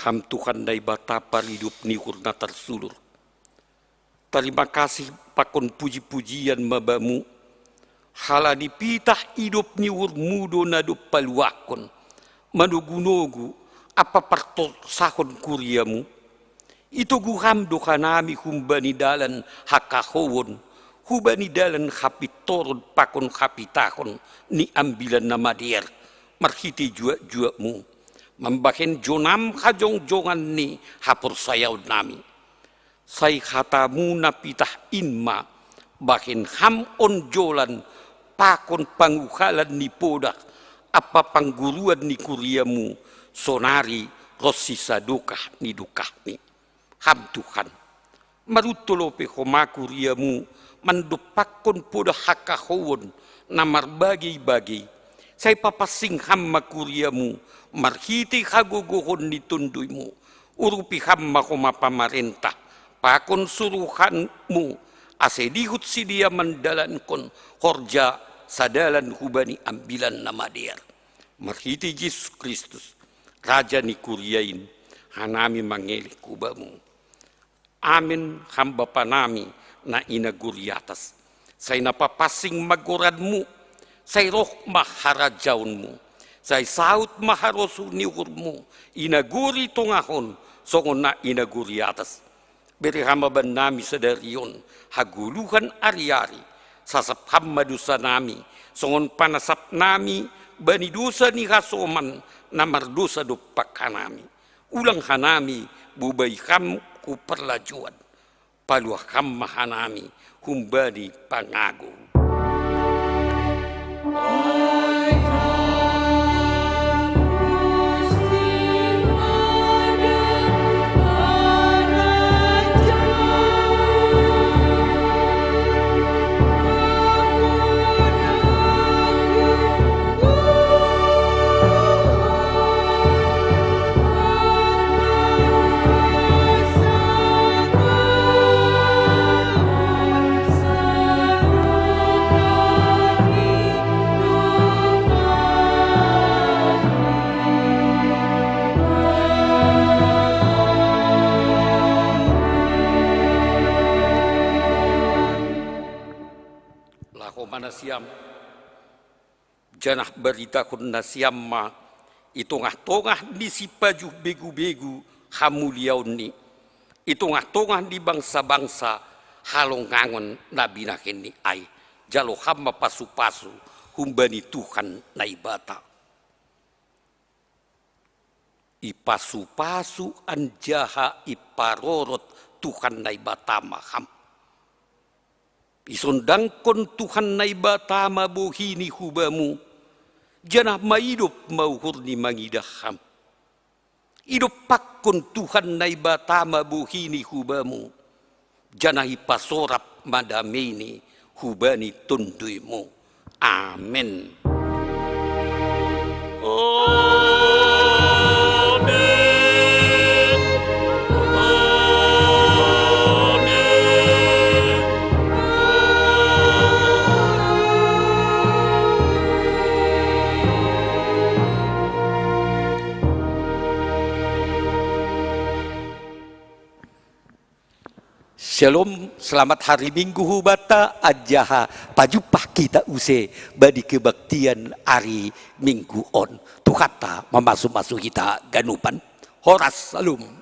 Ham Tuhan Naibata paridop ni uhur na tarsulur. Tarima kasih pakon puji-pujian ma Bamu, halani pitah idop ni uhurmu do na dob paluahkon, manogu-nogu ampa partorsahon kuriamu. Itogu Ham do hanami humbani dalan hangkahouon, hubani dalan hapintoron pakon hapitahon ni Ambilan Namadear, marhitei juak-juakmu, mambahen jonam hajongjongan ni haporsayaonnami. Sai hatamu na pitah in ma bahen Ham onjolan pakon panguhalan ni podah ampa pangguruan ni kuriamu, sonari ronsi sadokah ni dokahni. Ham Tuhan, maruntol ope homa kuriamu mandompakkon podah hangkahouon na marbagei-bagei, sai papansing Ham ma kuriamu marhitei hagogohon ni tonduimu. Urupi Ham ma homa pamarentah pakon suruhanmu, ase dihut sidea mandalankon horja sadalan hubani Ambilan Namadear. Marhitei Jesus Kristus, Raja ni kuria in, hanami mangelek hu Bamu. Amen. Ham Bapa nami na i nagori atas, sai na papansing ma goranmu, sai roh ma harajaonmu, sai saut ma harosuh ni uhurmu i nagori tongah on songon na i nagori atas. Bere Ham ma bannami sadari on hagoluhan ariari, sasap Ham ma dousanami, songon panasapnami bani dousa ni hasoman na mardousa dompak hanami. Ulang hanami bobai Ham hu parlajuan. Paluah Ham ma hanami humbani pangago. Laho ma nasiam. Janah baritahon nasiam ma i tongah-tongah ni sipajuh begu-begu hamuliaonni, i tongah-tongah ni bangsa-bangsa halongangon na binahenni ai. Jalo ham ma pasu-pasu humbani Tuhan Naibata. Ipasu-pasu anjaha iparorot Tuhan Naibata ma ham. Isondangkon Tuhan Naibata ma bohini hubamu, janah maidop ma uhurni mangidah ham. Idompakkon Tuhan Naibata ma bohini hubamu, janah ipasorap ma dameini hubani tonduimu. Amen. Shalom, selamat hari Minggu hubanta, anjaha pajumpah hita use bani kebaktian ari Minggu on. Tuhanta mamasu-masu hita ganupan. Horas, shalom.